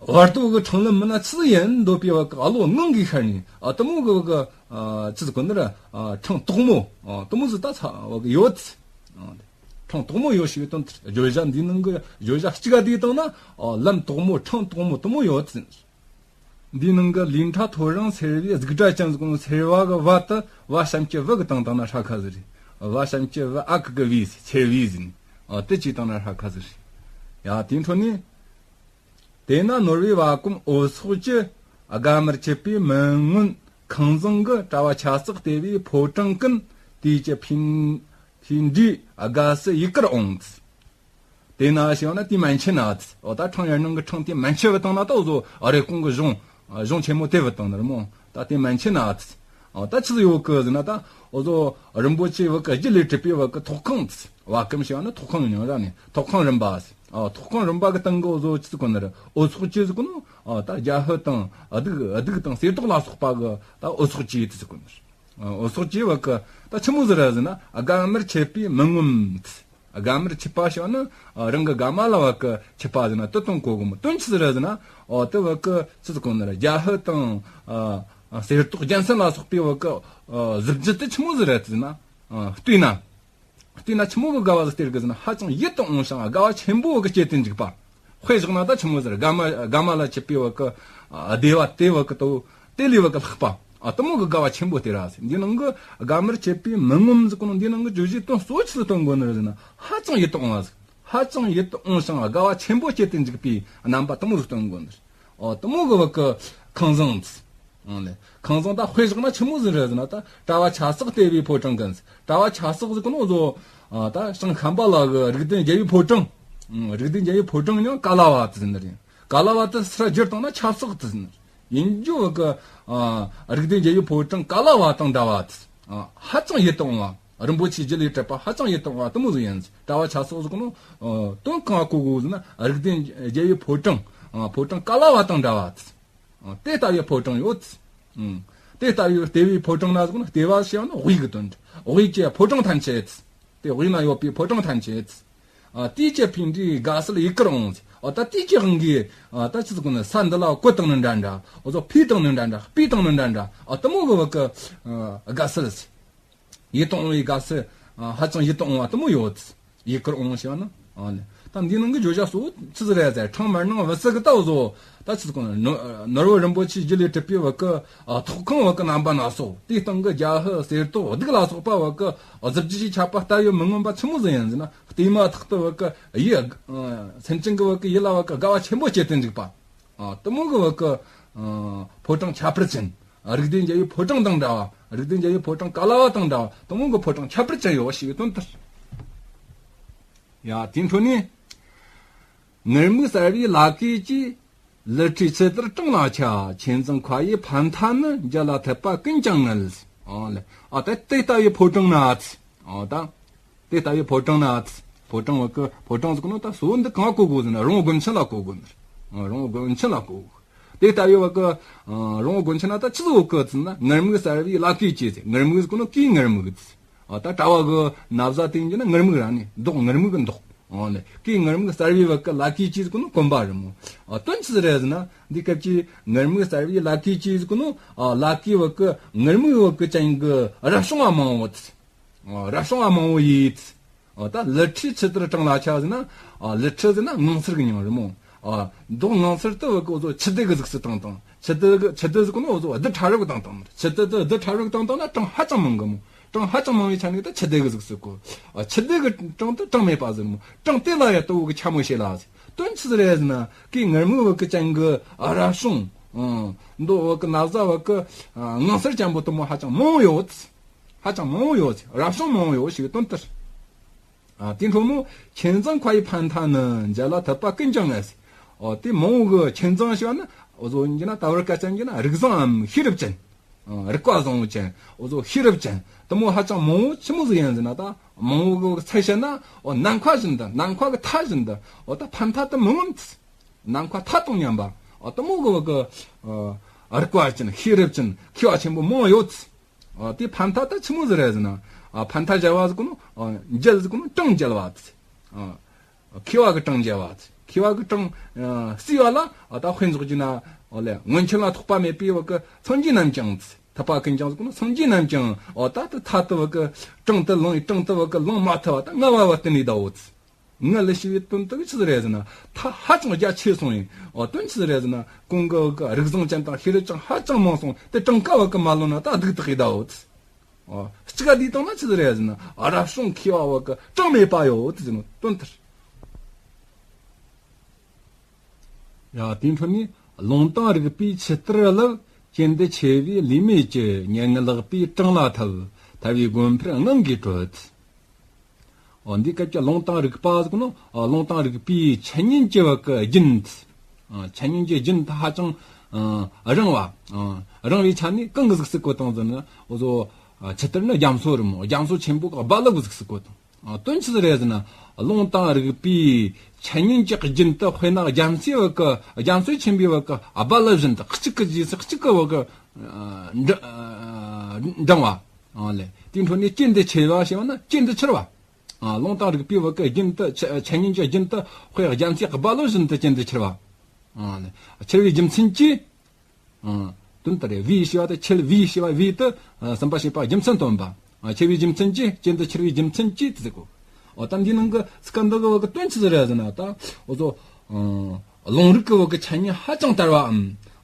བར་དོ་གི་འཕྲང་ལམ་མིན་ན་ཆི་ཟིག་ཡིན་འདོད་པའི་བ་ཀ་བློ་ངང་གིས་ཤར་ནས། ཨ་དུ་མོ་གི་བ་ཀ་ཨ་ཆི་ཟིག་གོ་ནི་ར། ཨ་འཕྲང་དོག་མོ། ཨ་དུ་མོ་ཟིག་ད་ཚ་བ་ཀ་ཡོད། ཨ་འཕྲང་དོག་མོ་ཡོད་ཞེས་པའི་དོན་དེར་བརྗོད་བྱ་འདིའི་ནང་གི་བརྗོད་བྱ་གཅིག་ག་དེའི་སྟེང་ན་ཨ་ལམ་དོག་མོ་འཕྲང་དོག་མོ་དུ་མོ་ཡོད་ཟེར། འདིའི་ནང་གི་ལས་འཕྲོ་ཐོ་རངས་འཚེར་བའི་གཟུགས་སྒྲ་ཅན་ཟེར་གོ་ནོ་འཚེར་བ་གི་བ་དེ་བ་གཤམ་གྱི་བུ་གི་སྟེང་བཏང་ན་ཧྲ་ཁ་ཟིག་རེད། བ་གཤམ་གྱི་བུ་ཨ་གི་གི་བི་ཟེར། འཚེར་བའི་ཟེར་ནས། ཨ་དེ་གཅིག་བཏང་ན་ཧྲ་ཁ་ཟིག་རེད། ཡ་དེའི་འཕྲོ་ནས། དེས་ན་ནོར་བུའི་བ་གོམ་འོད་སོགས་ཀྱི། དགའ་མར་གྱུར་པའི་མི་མངོན་ཁང་བཟང་གི། དྲ་བ་ཆ་བསགས་ལྟེ་བའི་ཕོ་བྲང་ཀུན། དུས་ཀྱི་འཕེལ་འཕེལ་འགྲིབ་དགའ་བསུ་ཡི་གེར་འོང་། དེ་ན་ཞེས་ན་དེ་མན་ཆད་ན་ཨ་ཙི། འོ་ད་ཁྲང་ཡར་ནང་གི་ཁྲང་དེ་མན་ཆད་བུད་བཏང་ན་ད་འོ་ཟོ་རེབ་གོང་གི་གཞུང་གཞུང་ཆེན་མོ་དེ་བུད་བཏང་ནི་རེད་མོ། ད་དེ་མན་ཆད་ན་ཨ་ཙི། འོ་ད་ཆི་ཟིག་ཡོད་གི་ཟེར་ན་ད་འོ་ཟོ་རིན་པོ་ཆེ་བུ་གི་རྒྱུ་ལས་གྲུབ་པའི་བུ་གི་ཐོག་ཁང་ཨ་ཙི། བ་གམ་ཞེས་ན་ཐོག་ཁང་ཡིན་ར་ནི་ཐོག་ཁང་རིམ་པ་ཨ་ཙི། འོ་ཐོག་ཁང་རིམ་པ་གི་སྟེང་གི་འོ་ཟོ་ཆི་ཟིག་གོ་ནི་རེད། འོ་ཚོགས་ཀྱི་ཟིག་གོ་ནོ། འོ་ད་རྒྱ་ཧུ་དང་གདུགས་གདུགས་དང་གསེར་ཏོག་ལ་སོགས་པ་གི་ད་འོ་ཚོགས་ཀྱི་ཟིག་གོ་ནི་རེད། འོ་ཚོགས་ཀྱི་བུ་གི་ད་ཆི་མོ་ཟིག་རེད་ཟེར་ན་དགའ་མར་ཆད་པས་མི་ངོམས་ཨ་ཙི། དགའ་མར་ཆད་པ་ཞེས་ན་རང་གི་དགའ་མ་ལ་བུ་གི་ཆད་པ་ཟེར་ན་དེ་དོན་གོ་གོ་མོ། དོན་ཆི་ཟིག་རེད་ཟེར་ན་འོ་དེ་བུ་གི་ཆི་ཟིག་གོ་ནི་རེད། རྒྱ་ཧུ་དང་ཨ་གསེར་ཏོག་རྒྱལ་མཚན་ལ་སོགས་པའི་བུ་གི་ཨ་གཟི་བརྗིད་དེ་ཆི་མོ་ཟིག་རེད་ཟེར་ན་ཨ་ལྟོས་ན། དེས་ན་ཆི་མོ་གི་དགའ་བ་ཟིག་སྟེར་གི་ཟེར་ན་ཧ་ཅང་ཡིད་དུ་འོང་ཞིང་དགའ་བ་ཆེན་པོ་གི་སྐྱེད་དུ་འཇུག་པ། དཔེ་བཞག་ན་ད་ཆི་མོ་ཟེར། དགའ་མ་དགའ་མ་ལ་ཆད་པའི་བུ་གི་ཨ་བདེ་བ་དེ་བུ་གི་དོ་དེ་ལས་བུ་གི་ལྷག་པ་ཨ་དེ་མོ་གི་དགའ་བ་ཆེན་པོ་སྟེར་ར་ཟེར། འདི་ནང་གི་དགའ་མར་ཆད་པས་མི་ངོམས་ཟེར་གོ་ནོ་འདི་ནང་གི་བརྗོད་གཞིའི་དོན་གཙོ་བོ་ཆི་ཟིག་སྟོན་གོ་ནི་རེད་ཟེར་ན་ཧ་ཅང་ཡིད་དུ་འོང་བ་ཟིག་ཧ་ཅང་ཡིད་དུ་འོང་ཞིང་དགའ་བ་ཆེན་པོ་སྐྱེད་དུ་འཇུག་པའི་རྣམ་པ་དེ་མོ་ཟིག་སྟོན་གོ་ནི་རེད། ཨོ་དེ་མོ་གི་བུ་གི་ཁང་བཟང་། ཨང་ལེ། ཁང་བཟང་ད་དཔེ་བཞག་ན་ཆི་མོ་ཟིག་རེད་ཟེར་ན་ད་གྲྭ་བ་ཆ་སག་ལྟེ་བའི་ཕོ་བྲང་གི། གྲྭ་བ་ཆ་སག་ཟེར་གོ་ནོ་ཟོ། ཨ་ད་བྱང་ཤམ་བྷ་ལ་གི་རིགས་ལྡན་རྒྱལ་བའི་ཕོ་བྲང་། ཨང་རིགས་ལྡན་རྒྱལ་བའི་ཕོ་བྲང་ཡང་ཀ་ལ་བ་ཙི་ཟེར་ནི་རེད། ཀ་ལ་བ་ཙི་སུ་ར་བསྒྱུར་བཏང་ན་ཆབ་སག་ཙི་ཟེར་ནི་རེད། ཡིན་རྒྱུ་བུ་གི་ཨ་རིགས་ལྡན་རྒྱལ་བའི་ཕོ་བྲང་ཀ་ལ་བ་དང་འདྲ་བ་ཙི། ཨ་ཧ་ཅང་ཡིད་དུ་འོང་བ། རིན་པོ་ཆེའི་རྒྱུ་ལས་གྲུབ་པ་ཧ་ཅང་ཡིད་དུ་འོང་བ་དེ་མོ་ཟིག་ཡིན་ཙི། གྲྭ་བ་ཆ་སག་ཟེར་གོ་ནོ་ཨ་དོན་གང་གོ་དགོས་ཟེར་ན་རིགས་ལྡན་རྒྱལ་བའི་ཕོ་བྲང་། ཨ་ཕོ་བྲང་ཀ་ལ་བ་དང་འདྲ་བ་ཙི། ཨ་དེ་ལྟ་བུའི་ཕོ་བྲང་ཡོད། ཨང་། དེ་ལྟ་བུའི་ལྟེ་བའི་ཕོ་བྲང་ན་ཟེར་ན་ལྟེ་བ་ཞེས་པ་ནི་དབུས་ཀྱི་དོན། དབུས་ཀྱི་ཕོ་བྲང་ཐམས་ཅད། དེ་དབུས་ན་ཡོད་པའི་ཕོ་བྲང་ཐམས་ཅད། ཨ་དུས་ཀྱི་འཕེལ་འགྲིབ་དགའ་བསུ་ཡི་གེར་འོང་། ཨ་ད་དུས་ཀྱི་དབང་གིས་ཨ་ད་ཆི་ཟེར་གོ་ནི་ས་འདི་ལ་བཀོད་བཏང་ནི་འདྲ་འདྲ། འོ་ཟོ་འཕེལ་བཏང་ནི་འདྲ་འདྲ། སྤོས་བཏང་ནི་འདྲ་འདྲ། ཨ་དེ་མོ་གི་བུ་གི་ཨ་དགའ་བསུ། ཡིད་དུ་འོང་བའི་དགའ་བསུ། ཨ་ཧ་ཅང་ཡིད་དུ་འོང་བ་དེ་མོ་ཡོད། ཡི་གེར་འོང་ཞེས་པ་ནི། ཨ་ནི། ད་འདི་ནང་གི་བརྗོད་བྱ་གཙོ་བོ་ཆི་ཟིག་རེད་ཟེར། ཁྲང་མར་ནང་བུ་གསུམ་གི་ལྟ་བུ་བཟོ། ད་ཆི་ཟིག་གོ་ནོ། ནོར་བུ་རིན་པོ་ཆེའི་རྒྱུ་ལས་གྲུབ་པའི་བུ་གི་ཨ་ཐོག་ཁང་བུ་གི་རྣམ་པ་སྣ་ཚོགས། དེའི་སྟེང་གི་རྒྱ་ཧུ་གསེར་ཏོག་གདུགས་ལ་སོགས་པ་བུ་གི་ཨ་གཟི་བརྗིད་ཀྱིས་ཁྱབ་པ་ལྟ་བུའི་མི་ངོམས་པ་ཆི་མོ་ཟིག་ཡིན་ཟེར་ན། བལྟས་མ་ཐག་ཏུ་བུ་གི་ཡིད། ཨ་སེམས་ཅན་གི་བུ་གི་ཡིད་ལ་བུ་གི་དགའ་བ་ཆེན་པོ་སྐྱེད་དུ་འཇུག་པ། ཨ་དེ་མོ་གི་བུ་གི་ཨ་ཕོ་བྲང་ཁྱད་པར་ཅན། རིགས་ལྡན་རྒྱལ་བའི་ཕོ་བྲང་དང་འདྲ་བ། རིགས་ལྡན་རྒྱལ་བའི་ཕོ་བྲང་ཀ་ལ་བ་དང་འདྲ་བ། དེ་མོ་གི་ཕོ་བྲང་ཁྱད་པར་ཅན་ཡོད་ཞེས་པའི་དོན་ཏེ། ཡ་དེའི་འཕྲོ་ནས། ངུར་སྨྲིག་གསར་བའི་ལ་ཀའི་གྱིས། ལི་ཁྲིའི་ཆུ་གཏེར་བཀྲེངས་ལ་ཆགས། ཆོས་འཛིན་མཁའ་ཡི་ཕ་མཐའ་ནི། འཇལ་ལ་ཐུབ་པ་ཀུན་ཀྱང་ངལ། ཨོ་ལེ། ཨ་དེ་དེ་ལྟ་བུའི་ཕོ་བྲང་ན་ཨ་ཙི། ཨོ་ད། དེ་ལྟ་བུའི་ཕོ་བྲང་ན་ཨ་ཙི། ཕོ་བྲང་བུ་གི་ཕོ་བྲང་ཟེར་གོ་ནོ་ད་གཙོ་བོ་འདི་གང་གོ་དགོས་ཟེར་ན་རོང་བོ་དགོན་ཆེན་ལ་གོ་དགོས་ནི། ཨ་རོང་བོ་དགོན་ཆེན་ལ་གོ་དགོས། དེ་ལྟ་བུའི་བུ་གི་ཨ་རོང་བོ་དགོན་ཆེན་ན་ད་ཆི་ཟིག་ཡོད་གི་ཟེར་ན་ངུར་སྨྲིག་གསར་བའི་ལ་ཀའི་གྱིས་ཟེར། ངུར་སྨྲིག་ཟེར་གོ་ནོ་གོས་ངུར་སྨྲིག་ཟེར། ཨ་ད་གྲྭ་བ་གི་ན་བཟའ་དེ་ཡིན་རྒྱུ་ན་ངུར་སྨྲིག་ར་ནི་མདོག་ངུར་སྨྲིག་གི་མདོག་ཨོ་ནི་གོས་ངུར་སྨྲིག་གསར་བའི་བུ་གི་ལ་ཀའི་གྱིས་ཟེར་གོ་ནོ་གོན་པ་རེད་མོ། ཨ་དོན་ཆི་ཟིག་རེད་ཟེར་ན་འདི་སྐབས་ཀྱི་ངུར་སྨྲིག་གསར་བའི་ལ་ཀའི་གྱིས་ཟེར་གོ་ནོ་ཨ་ལ་ཀའི་བུ་གི་ངུར་སྨྲིག་བུ་གི་ཅན་གི་རབ་བྱུང་བ་མང་བོ་ཨ་རབ་བྱུང་བ་མང་བོ་ཡིས། ཨ་ད་ལི་ཁྲིའི་ཆུ་གཏེར་བཀྲེངས་ལ་ཆགས་ཟེར་ན། ཨ་ལི་ཁྲི་ཟེར་ན་ངང་ཚུལ་གི་མྱིང་རེད་མོ། ཨ་མདོག་ངང་ཚུལ་དེ་བུ་གི་འོ་ཟོ་ཆུ་དེ་གི་གཟུགས་སུ་བཏང་བཏང་། ཆུ་དེ་གི་ཆུ་དེ་ཟེར་གོ་ནོ་འོ་ཟོ་རྡུལ་ཕྲ་རབ་གི་བཏང་བཏང་། ཆུ་དེ་དེ་རྡུལ་ཕྲ་རབ་གི་བཏང་བཏང་ན་གྲངས་ཧ་ཅང་མང་གི་མོ། གྲངས་ཧ་ཅང་མང་བའི་ཆ་ནས་ད་ཆུ་དེ་གི་གཟུགས་སུ་གོ། ཨ་ཆུ་དེ་གི་གྲངས་དེ་གྲངས་མེད་པ་ཟེར་མོ། གྲངས་དེ་ལ་ཡ་དེ་བུ་གི་ཆ་མོ་བྱེད་ལ་ཟེར། དོན་ཆི་ཟིག་རེད་ཟེར་ན་གོས་ངུར་སྨྲིག་བུ་གི་ཅན་གི་ཨ་རབ་བྱུང་། ཨ་མདོག་བུ་གི་ན་བཟའ་བུ་གི་ཨ་ངང་ཚུལ་ཅན་པོ་དེ་མོ་ཧ་ཅང་མང་བོ་ཡོད། ཧ་ཅང་མང་བོ་ཡོད་ཟེར། རབ་བྱུང་མང་བོ་ཡོད་ཞེས་པའི་དོན་ཏེ། ཨ་དེའི་འཕྲོ་མོ་ཆོས་འཛིན་མཁའ་ཡི་ཕ་མཐའ་ནི། འཇལ་ལ་ཐུབ་པ་ཀུན་ཀྱང་ངལ་ཟེར། ཨོ་དེ་མང་བོ་གི་ཆོས་འཛིན་ཞེས་པ་ནི་འོ་ཟོ་ཡིན་ན་ད་བར་སྐད་ཅན་ཡིན་ན་རིག་བཟང་ངམ་ཤེས་རབ་ཅན། ཨ་རིག་པ་བཟང་བོ་ཅན། འོ་ཟོ་ཤེས་རབ་ཅན། དེ་མོ་ཧ་ཅང་མང་བོ་ཆི་མོ་ཟིག་ཡིན་ཟེར་ན་ད་མང་བོ་གི་ཚད་བཤད་ན་འོ་ནམ་མཁའ་བཞིན་དུ། ནམ་མཁའ་གི་མཐའ་བཞིན་དུ། འོ་ད་ཕ་མཐའ་དེ་མི་ངོམས་ཟེར། ནམ་མཁའ་མཐའ་དང་མཉམ་པ། འོ་དེ་མོ་གི་བུ་གི་ཨ་རིག་པ་ཅན། ཤེས་རབ་ཅན། མཁས་པ་ཆེན་པོ་མང་བོ་ཡོད་ཟེར། ཨ་དེ་ཕ་མཐའ་ད་ཆི་མོ་ཟིག་རེད་ཟེར་ན། ཨ་ཕ་མཐའ་འཇལ་བ་ཟེར་གོ་ནོ། ཨ་འཇལ་ཟེར་གོ་ནོ་གྲངས་འཇལ་བ་ཟེར། ཨ་མཁས་པ་གི་གྲངས་འཇལ་བ་ཟེར། མཁས་པ་གི་གྲངས་ཨ་བསྲེས་པ་ལ་ཨ་ད་དཔེ་འཇོག་རྒྱུ་ན། ཨོ་ལེ་སྔོན་ཆད་ལ་ཐོགས་པ་མེད་པའི་བུ་གི་སངས་རྒྱས་རྣམས་ཀྱང་ཟེར། ཐུབ་པ་ཀུན་ཀྱང་ཟེར་གོ་ནོ་སངས་རྒྱས་རྣམས་ཀྱང་ཨོ་ད་དེ་མཐའ་དེ་བུ་གི་གྲངས་དེ་ལོངས། གྲངས་དེ་བུ་གི་ལོངས་མ་ཐུབ་པ་ད་ལྔ་བ་བུ་གཏན་ནས་གདའ་འོ་ཟེར། ངལ་ལ་ཞེས་པའི་དོན་དེ་ཆི་ཟིག་རེད་ཟེར་ན། མཐའ་ཧ་ཅང་རྒྱ་ཆེ་སོང་ཡིན། འོ་དོན་ཆི་ཟིག་རེད་ཟེར་ན། གོང་གི་བུ་གི་རིག་བཟང་ཅན་དང་ཤེས་རབ་ཅན་ཧ་ཅང་མང་སོང་། དེ་གྲངས་ཀ་བུ་གི་མ་ལོན་ན་ད་སྡུག་ཐག་གིས་གདའ་འོ་ཟེར། འོ་གཅིག་ག་བསྡུས་བཏང་ན་ཆི་ཟིག་རེད་ཟེར་ན། རབ་བྱུང་མཁས་པ་བུ་གི་གྲངས་མེད་པ་ཡོད་ཟེར་ནོ་དོན་དེ་རེད། ཡ་དེའི་འཕྲོ་ནས་ལུང་དང་རིགས་པའི་ཆུ་གཏེར་བརླབས། གྱེན་དུ་ཆེ་བའི་ལུས་མེད་ཀྱི། ཉེ་ངལ་ལག་པས་བཀྲེངས་ལ་ཐུབ། ཐར་བའི་དགོན་འཕེལ་ངང་གིས་གྲོལ། འོ་འདི་སྐབས་ཀྱི་ལུང་དང་རིགས་པ་ཟེར་གོ་ནོ། ཨ་ལུང་དང་རིགས་པའི་འཆད་ཉན་གྱི་བ་གི་རྒྱུན་དེ། ཨ་འཆད་ཉན་གྱི་རྒྱུན་དེ་ཧ་ཅང་ཨ་རིང་བ། ཨ་རིང་བའི་ཆ་ནས་གང་གི་གཟུགས་སུ་བཀོད་དང་ཟེར་ན། འོ་ཟོ། ཨ་ཆུ་གཏེར་ནི་རྒྱ་མཚོ་རེད་མོ། རྒྱ་མཚོ་ཆེན་པོ་གི་རྦ་རླབས་གི་གཟུགས་སུ་བཀོད་དང་། ཨ་དོན་ཆི་ཟིག་རེད་ཟེར་ན། ལུང་དང་རིགས་པའི་འཆད་ཉན་གྱི་རྒྱུན་དེ་དཔེར་ན་རྒྱ་མཚོའི་བ་གི་རྒྱ་མཚོ་ཆེན་པོའི་བ་གི་རྦ་རླབས་བཞིན་དུ་གཅིག་གི་རྗེས་སུ་གཅིག་གི་བ་གི་ཨ་འབྲ་ཨ་འབྲང་བ། ཨ་ལེ། དེའི་འཕྲོ་ནས་རྐྱེན་དེ་ཆེ་བ་ཞེས་པ་ན་རྐྱེན་དེ་ཆེར་བ། ཨ་ལུང་དང་རིགས་པའི་བ་གི་རྒྱུན་དེ་འཆད་འཆད་ཉན་གྱི་རྒྱུན་དེ་དཔེ་རྒྱ་མཚོའི་རྦ་རླབས་བཞིན་དུ་རྐྱེན་དེ་ཆེར་བ། ཨ་ལེ། ཆེར་བའི་རྒྱུ་མཚན་གྱིས། ཨ་དོན་དེ་རེད། བའི་ཞེས་པ་དེ་ཆེར་བའི་ཞེས་པ་བའི་དེ་ཨ་གསུམ་པ་ཞེས་པ་རྒྱུ་མཚན་སྟོན་པ། ཨ་ཆེར་བའི་རྒྱུ་མཚན་གྱིས། རྐྱེན་དེ་ཆེར་བའི་རྒྱུ་མཚན་གྱིས་དེ་ཟེར་གོ། འོ་ད་འདི་ནང་གི་ཚིག་འདི་གི་བ་གི་དོན་ཆི་ཟིག་རེད་ཟེར་ན། ད་འོ་ཟོ། ཨ་ལུང་རིགས་ཀྱི་བ་གི་འཆད་ཉན་ཧ་ཅང་དར་བའམ།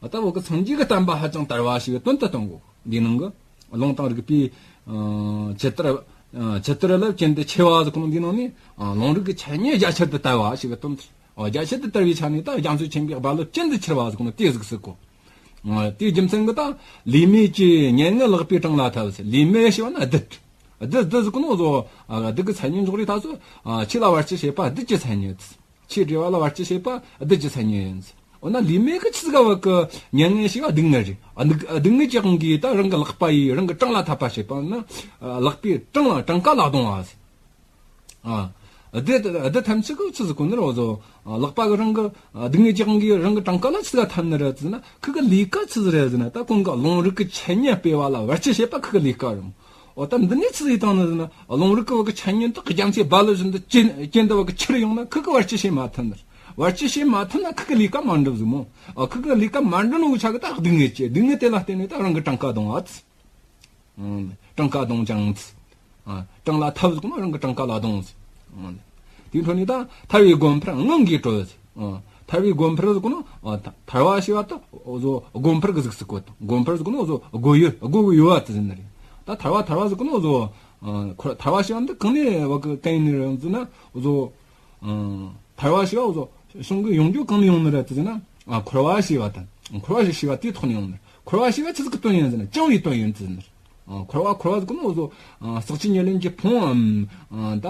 ད་བ་གི་སངས་རྒྱས་ཀྱི་བསྟན་པ་ཧ་ཅང་དར་བ་ཞིག་གི་དོན་དུ་སྟོན་གོ། འདི་ནང་གི་ལུང་དང་རིགས་པའི་ཨ་ཆུ་གཏེར། ཨ་ཆུ་གཏེར་རྦ་རླབས་རྐྱེན་དེ་ཆེ་བ་ཟེར་གོ་ནོ་འདི་ནང་ནས། ཨ་ལུང་རིགས་ཀྱི་འཆད་ཉན་རྒྱ་ཆེར་དུ་དར་བ་ཞིག་གི་དོན་དུ། ཨ་རྒྱ་ཆེར་དུ་དར་བའི་ཆ་ནས་ད་རྒྱ་མཚོ་ཆེན་པོའི་རྦ་རླབས་རྐྱེན་དེ་ཆེར་བ་ཟེར་གོ་ནོ་དེ་གཟུགས་སུ་བཀོད། ཨ་དེའི་རྒྱུ་མཚན་གྱིས་ད་ལུས་མེད་ཀྱི་སྙན་ངག་ལག་པས་དྲངས་ལ་ཐལ་ཟེར། ལུས་མེད་ཞེས་པ་ན་བདུད། བདུད་བདུད་ཟེར་གོ་ནོ་བཟོ། ཨ་བདུད་ཀྱི་མཚན་ཉིད་འཇོག་རེས་ད་ཚོ། ཨ་ཆོས་ལ་བར་ཆད་བྱེད་པ་བདུད་ཀྱི་མཚན་ཉིད། ཆོས་སྒྲུབ་པ་ལ་བར་ཆད་བྱེད་པ་བདུད་ཀྱི་མཚན་ཉིད་ཡིན། འོ་ན་ལུས་མེད་ཀྱི་ཆི་ཟིག་བ་གི་སྙན་ངག་ཞེས་པ་སྡུག་བསྔལ་རེད། ཨ་སྡུག་སྡུག་བསྔལ་གྱི་དབང་གིས་ད་རང་གི་ལག་པ་ཡིས་རང་གི་དྲང་ལ་ཐལ་པ་བྱེད་པ་ན། ཨ་ལག་པས་དྲང་ལ་དྲང་ཁ་ལ་རྡུང་བ་ཟེར། ཨ་བདུད་བདུད་ཐམས་ཅད་ཀྱིས་ཆི་ཟིག་གོ་ནི་རེད་བཟོ། ཨ་ལག་པ་གི་རང་གི་ཨ་སྡུག་བསྔལ་གྱི་དབང་གིས་རང་གི་དྲང་ཁ་ལ་ཆི་ཟིག་ཐལ་ནི་རེད་ཟེར་ན། ཁུ་གི་ལས་ཀ་ཆི་ཟིག་རེད་ཟེར་ན། ད་གོང་གི་ལུང་རིགས་ཀྱི་འཆད་ཉན་སྤེལ་བ་ལ་བར་ཆད་བྱེད་པ་ཁུ་གི་ལས་ཀ་རེད། འོ་ད་འདི་ནས་ཆི་ཟིག་བཏང་ནི་ཟེར་ན། ལུང་རིགས་ཀྱི་བ་གི་འཆད་ཉན་དག་རྒྱ་མཚོའི་རྦ་རླབས་བཞིན་དུ་རྐྱེན་རྐྱེན་དུ་བ་གི་ཆེར་ཡོང་ན་ཁུ་གི་བར་ཆད་བྱེད་མ་ཐུབ་ནི་རེད། བར་ཆད་བྱེད་མ་ཐུབ་ན་ཁུ་གི་ལས་ཀ་མ་འགྲུབ་ཟེར་མོ། ཨ་ཁུ་གི་ལས་ཀ་མ་འགྲུབ་ནོ་གི་ཆ་གི་ད་སྡུག་བསྔལ་སྐྱེ། སྡུག་བསྔལ་དེ་ལ་བརྟེན་ནས་ད་རང་གི་དྲང་ཁ་རྡུང་བ་ཟེར། ཨང་། དྲང་ཁ་རྡུང་ཅིང་། ཨ་དྲང་ལ་ཐལ་ཟེར་གོ་ནོ་རང་གི་དྲང་ཁ་ལ་རྡུང་ཟེར། ཨང་། དེའི་འཕྲོ་ནས་ད་ཐར་བའི་དགོན་པར་ངང་གིས་བྲོས་ཟེར། ཨ་ཐར་བའི་དགོན་པར་ཟེར་གོ་ནོ། ཨ་ཐ་ཐར་བ་ཞེས་པ་ད་འོ་ཟོ་དགོན་པར་གི་གཟུགས་སུ་བཀོད་དང་། དགོན་པར་ཟེར་གོ་ནོ་འོ་ཟོ་སྒོ་ཡོལ། སྒོ་གི་ཡོལ་བ་དེ་ཟེར་ནི་རེད། ད་ཐར་བ་ཐར་བ་ཟེར་གོ་ནོ་འོ་ཟོ། ཨ་འཁོར་ཐར་བ་ཞེས་པ་འདི་གང་ནས་བ་གི་གང་ཡིན་ནི་རེད་ཟེར་ན། འོ་ཟོ། ཨ་ཐར་བ་ཞེས་པ་འོ་ཟོ་གཞུང་གི་ཡོང་རྒྱུ་གང་ནས་ཡོང་ནི་རེད་དེ་ཟེར་ན། ཨ་འཁོར་བ་ཞེས་པ་དང་། འཁོར་བ་ཞེས་པ་དེའི་ཐོག་ནས་ཡོང་ནི་རེད། འཁོར་བ་ཞེས་པ་ཆི་ཟིག་གི་དོན་ཡིན་ཟེར་ན། བཅིང་བའི་དོན་ཡིན་ཟེར་ནི་རེད། ཨ་འཁོར་བ་འཁོར་བ་ཟེར་གོ་ནོ་འོ་ཟོ། ཨ་སག་ཆུ་ཉེར་ལེན་གྱི་ཕུང་བའམ། ཨ་ད་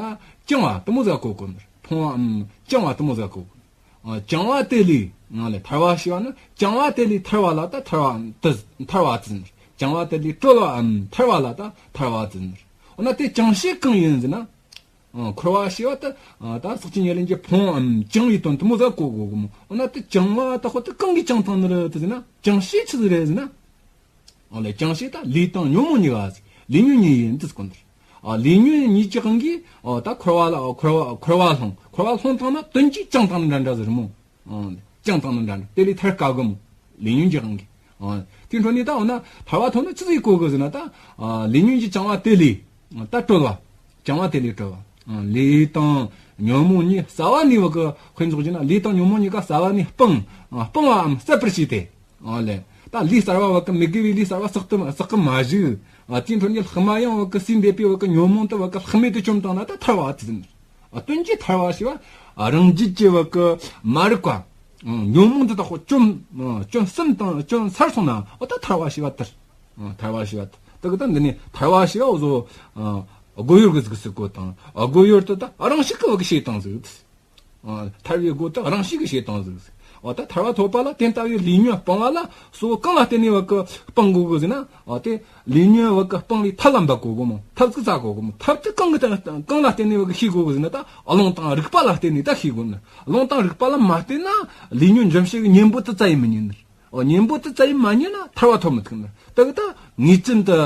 བཅིང་བ་དེ་མོ་ཟིག་གོ་གོ་ནི་རེད། ཕུང་བའམ་བཅིང་བ་དེ་མོ་ཟིག་གོ་གོ། ཨ་བཅིང་བ་དེ་ལས་ང་ལས་ཐར་བ་ཞེས་པ་ནི། བཅིང་བ་དེ་ལས་ཐར་བ་ལ་ད་ཐར་བ་དེ་ཐར་བ་དེ་ཟེར་ནི་རེད། བཅིང་བ་དེ་ལས་གྲོལ་བའམ་ཐར་བ་ལ་ད་ཐར་བ་དེ་ཟེར་ནི་རེད། འོ་ན་དེ་བཅིང་བྱེད་གང་ཡིན་ཟེར་ན། ཨ་འཁོར་བ་ཞེས་པ་དེ། ཨ་ད་སག་ཆུ་ཉེར་ལེན་གྱི་ཕུང་བའམ་བཅིང་བའི་དོན་དེ་མོ་ཟིག་གོ་གོ་གི་མོ། འོ་ན་དེ་བཅིང་བ་ད་ཁོ་དེ་གང་གིས་བཅིངས་བཏང་ནི་རེད་དེ་ཟེར་ན། བཅིང་བྱེད་ཆི་ཟིག་རེད་ཟེར་ན། ཨ་ལས་བཅིང་བྱེད་ད་ལས་དང་ཉོན་མོངས་གཉིས་ཀ་ཟེར། ལས་ཉོན་གཉིས་ཡིན་དེ་ཟེར་གོ་ནི་རེད། ཨ་ལས་ཉོན་གཉིས་ཀྱི་དབང་གིས། ཨ་ད་འཁོར་བ་ལ་འཁོར་བ་འཁོར་བ་ལྷུང་། འཁོར་བ་ལྷུང་བཏང་ན་དོན་གྱིས་བཅིངས་བཏང་ནི་འདྲ་འདྲ་ཟེར་མོ། ཨ་བཅིངས་བཏང་ནི་འདྲ་འདྲ། དེ་ལས་ཐར་དཀའ་གི་མོ། ལས་ཉོན་གྱི་དབང་གིས། ཨ་དེའི་འཕྲོ་ནས་ད་འོ་ན་ཐར་བ་ཐོབ་ན་ཆི་ཟིག་གོ་གི་ཟེར་ན། ད་ཨ་ལས་ཉོན་གྱི་བཅིང་བ་དེ་ལས་ད་གྲོལ་བ། བཅིང་བ་དེ་ལས་གྲོལ་བ། ཨ་ལས་དང་ཉོན་མོངས་གཉིས་རྩ་བ་ནས་བ་གི་དཔེ་འཇོག་རྒྱུ་ན། ལས་དང་ཉོན་མོངས་གཉིས་ཀ་རྩ་བ་ནས་སྤང་། ཨ་སྤང་བའམ་ཟད་པར་བྱས་ཏེ། ཨ་ལས་ད་ལས་གསར་བ་བ་གི་མི་དགེ་བའི་ལས་གསར་བ་བསགས་ཏུ་བསགས་གི་མ་བཅུག། ཨ་དེའི་འཕྲོ་ནས་ལྷག་མ་ཡང་བ་གི་སྲིད་འདེབས་པའི་བ་གི་ཉོན་མོངས་དེ་བ་གི་ལྷག་མེད་དུ་བཅོམ་བཏང་ན་ད་ཐར་བ་དེ་ཟེར་ནི་རེད། ཨ་དོན་གྱིས་ཐར་བ་ཞེས་པ་རང་རྒྱུད་ཀྱི་བ་གི་མ་རིག་པ། ཨ་ཉོན་མོངས་འདི་དག་ཁོ་བཅོམ། ཨ་བཅོམ་ཟིན་དང་བཅོམ་ཚར་སོང་ན། འོ་ད་ཐར་བ་ཞེས་པ་དེ་རེད། ཨ་ཐར་བ་ཞེས་པ་དེ། དེ་གི་ད་འདི་ནས་ཐར་བ་ཞེས་པ་འོ་ཟོ། ཨ་སྒོ་ཡོལ་གི་གཟུགས་སུ་བཀོད་དང་། ཨ་སྒོ་ཡོལ་དེ་ད་རང་བཞིན་གི་བ་གི་བྱས་བཏང་ཟིག། ཨ་ཐར་བའི་སྒོ་དེ་རང་བཞིན་གི་བྱས་བཏང་ཟིག། འོ་ད་ཐར་བ་ཐོབ་པ་ལ་དེ་ལྟ་བུའི་ལས་ཉོན་སྤང་བ་ལ་གཙོ་བོ་གང་ལ་བརྟེན་ནས་བ་གི་སྤང་དགོས་གི་ཟེར་ན། འོ་དེ་ལས་ཉོན་བ་གི་སྤང་བའི་ཐབས་ལ་འབད་དགོས་གི་མོ། ཐབས་ཅིག་བཙལ་དགོས་གི་མོ། ཐབས་དེ་གང་གི་གང་ལ་བརྟེན་ནས་བ་གི་ཤེས་དགོས་གི་ཟེར་ན། ད་ལུང་དང་རིགས་པ་ལ་བརྟེན་ནས་ད་ཤེས་དགོས་ནི། ལུང་དང་རིགས་པ་ལ་མ་བརྟེན་ན་ལས་ཉོན་འཇོམས་བྱེད་ཀྱི་གཉེན་པོ་དེ་བཙལ་ཡི་མི་རྙེད་ནི། འོ་གཉེན་པོ་དེ་བཙལ་ཡི་མ་རྙེད་ན་ཐར་བ་ཐོབ་མི་ཐུབ་ནི། དེ་གི་ད་ངེས་ཅན་དུ་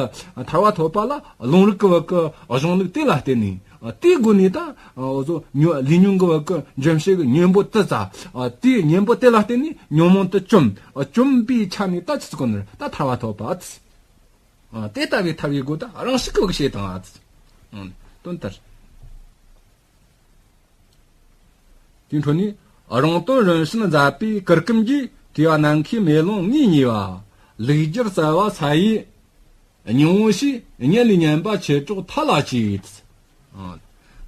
ཐར་བ་ཐོབ་པ་ལ་ལུང་རིགས་ཀྱི་བ་གི་གཞུང་ལུགས་དེ་ལ་བརྟེན་ནས། ཨ་དེའི་སྒོ་ནས་ད་འོ་ཟོ་ཉོ་ལས་ཉོན་གྱི་བ་གི་འཇོམས་བྱེད་ཀྱི་གཉེན་པོ་དེ་བཙལ། ཨ་དེའི་གཉེན་པོ་དེ་ལ་བརྟེན་ནས་ཉོན་མོངས་དེ་བཅོམ། ཨ་བཅོམ་པའི་ཆ་ནས་ད་ཆི་ཟེར་གོ་ནི་རེད། ད་ཐར་བ་ཐོབ་པ། ཨ་དེ་ལྟ་བུའི་ཐར་བའི་སྒོ་ད་རང་བཞིན་གྱི་བ་གི་བྱས་བཏང་། ཨ་དོན་དེ་རེད། དེའི་འཕྲོ་ནས་རང་དོན་རིམ་བྱོན་མཛད་པའི་གུར་ཀུམ་གྱིས། དེ་བ་ནམ་མཁའི་མེ་ལོང་ངོས་ཉེ་བ། ལུགས་འགྱུར་གསལ་བ་ས་ཡི་སྙིང་པོ་ཞེས། སྙན་ལས་སྙན་པ་ཆོས་གྲོགས་མཐའ་ལ་གཅེས། ཨ་